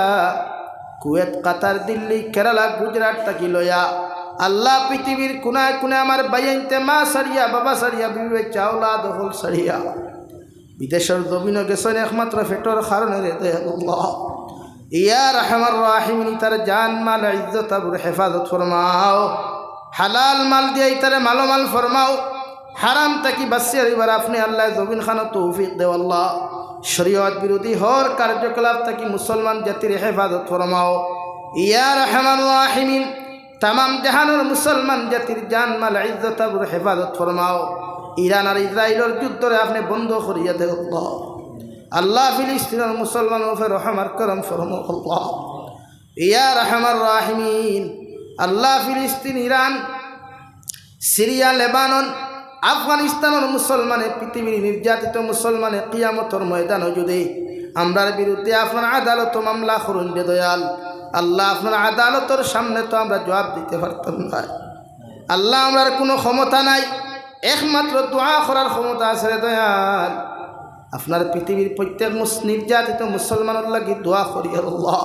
কুয়েত, কাতার, দিল্লি, কেরালা, গুজরাট থাকি লইয়া আল্লাহ পৃথিবীর কুনায় কুনায় আমার ভাইয়াইন্তে মা সারিয়া, বাবা সারিয়া, বিবি বাচ্চা, আওলাদ অকল সারিয়া বিদেশর জমিনো গেছইন একমাত্র পেটর কারণে রে দয়াল আল্লাহ। ইয়া আরহামার রাহিমিন, ইতার জান, মাল, ইজ্জত, আবরুর হেফাজত ফরমাও। হালাল মাল দিয়া ইতারে মালামাল ফরমাও। হারাম থাকি বাঁচিয়া রইবার আপনে আল্লাহ জমিন খানো তৌফিক দেও আল্লাহ। শরীয়ত বিরোধী হর কার্যকলাপ থাকি মুসলমান জাতির হেফাজত ফরমাও। ইয়া আরহামার রাহিমিন, তামাম জাহানর মুসলমান জাতির জান, মাল, ইজ্জত, আবরুর হেফাজত ফরমাও। ইরান আর ইসরাইলর যুদ্ধরে আপনে বন্ধ করিয়া দেও আল্লাহ। আল্লাহ, ফিলিস্তিনর মুসলমানর উপরে রহম আর করম ফরমাও আল্লাহ। ইয়া আরহামার রাহিমিন, আল্লাহ, ফিলিস্তিন, ইরান, সিরিয়া, লেবানন, আফগানিস্তানর মুসলমানে, পৃথিবীর নির্যাতিত মুসলমানে কিয়ামতর ময়দানো যদি আমরার বিরুদ্ধে আপনার আদালতো মামলা করইন রে দয়াল, আল্লাহ, আপনার আদালতর সামনে তো আমরা জবাব দিতে পারতাম না। আল্লাহ, আমরার কুনু ক্ষমতা নাই, একমাত্র দোয়া করার ক্ষমতা আছে রে দয়াল। আপনার পৃথিবীর প্রত্যেক মুস-, নির্যাতিত মুসলমানর লাগি দোয়া করি, আল্লাহ,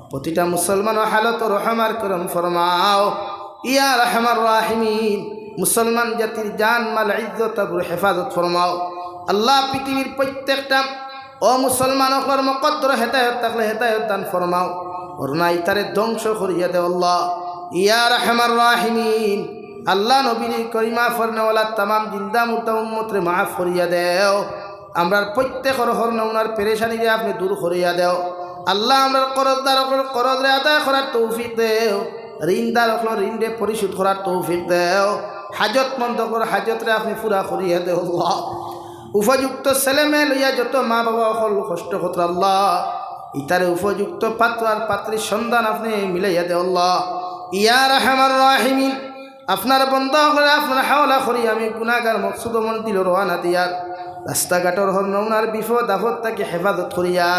প্রতিটা মুসলমানর হালত রহম আর করম ফরমাও। ইয়া আরহামার রাহিমিন, মুসলমান জাতির জান, মাল, ইজ্জত, আবরু হেফাজত ফরমাও। আল্লাহ, পৃথিবীর প্রত্যেকটা অমুসলমান অকলর মকদ্দর হেদায়ত থাকলে হেদায়ত দান ফরমাও, অর না ইতারে ধ্বংস করিয়া দেও আল্লাহ। ইয়া আরহামার রাহিমিন, আল্লাহ, নবীর কলিমা পড়নেওয়ালা তামাম জিন্দা মুর্দা উম্মতরে মাফ করিয়া দেও। আমরার প্রত্যেকর হর নমুনার পেরেশানিরে আপনে দূর করিয়া দেও। আল্লাহ, আমরার করজদার অকলর করজরে আদায় করার তৌফিক দেও। ঋণদার অকলর ঋণরে পরিশোধ করার তৌফিক দেও। হাজতমন্দ অকলর হাজতরে আপনে পুরা করিয়া দেও আল্লাহ। উপযুক্ত ছেলে মেয়ে লইয়া যত মা বাবা অকল কষ্ট করতরা আল্লাহ, ইতারে উপযুক্ত পাত্র আর পাত্রীর সন্ধান আপনে মিলাইয়া দেও আল্লাহ। ইয়া আরহামার রাহিমিন, আপনার বন্দা অকলরে আপনার হাওলা করি আমি গুনাগার মকসুদ ও মঞ্জিলো রওয়ানা দিয়ার রাস্তাঘাটর হর নমুনার বিপদ আপদ থাকি হেফাজত করিয়া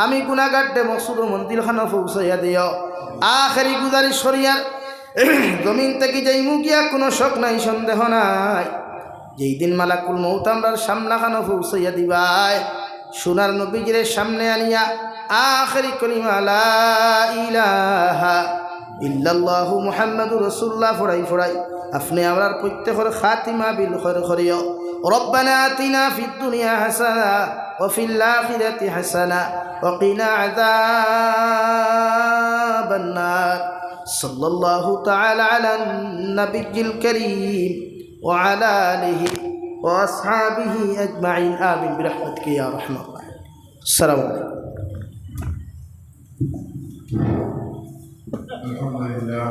আমি গুনাগাররে মকসুদ ও মঞ্জিল খানো পৌঁছাইয়া দিও। আখেরি গুজারিশ করিয়ার, জমিন থাকি যাইমু গিয়া কোনো শক নাই, সন্দেহ নাই। যেই দিন মালাকুল মউত আমরার সামনা খানো পৌঁছাইয়া দিবায়, সোনার নবীজিরে সামনে আনিয়া আখেরি কলিমা লা ইলাহা ইল্লাল্লাহু মুহাম্মাদুর রাসূলুল্লাহ ফড়াই ফড়াই আপনে আমরার প্রত্যেকর খাতিমা বিল খৈর করিও। ربنا آتنا في الدنيا حسنة وفي الآخرة حسنة وقنا عذاب النار. صلى الله تعالى على النبي الكريم وعلى آله وأصحابه أجمعين. آمين برحمتك يا أرحم الراحمين. السلام عليكم. الحمد لله.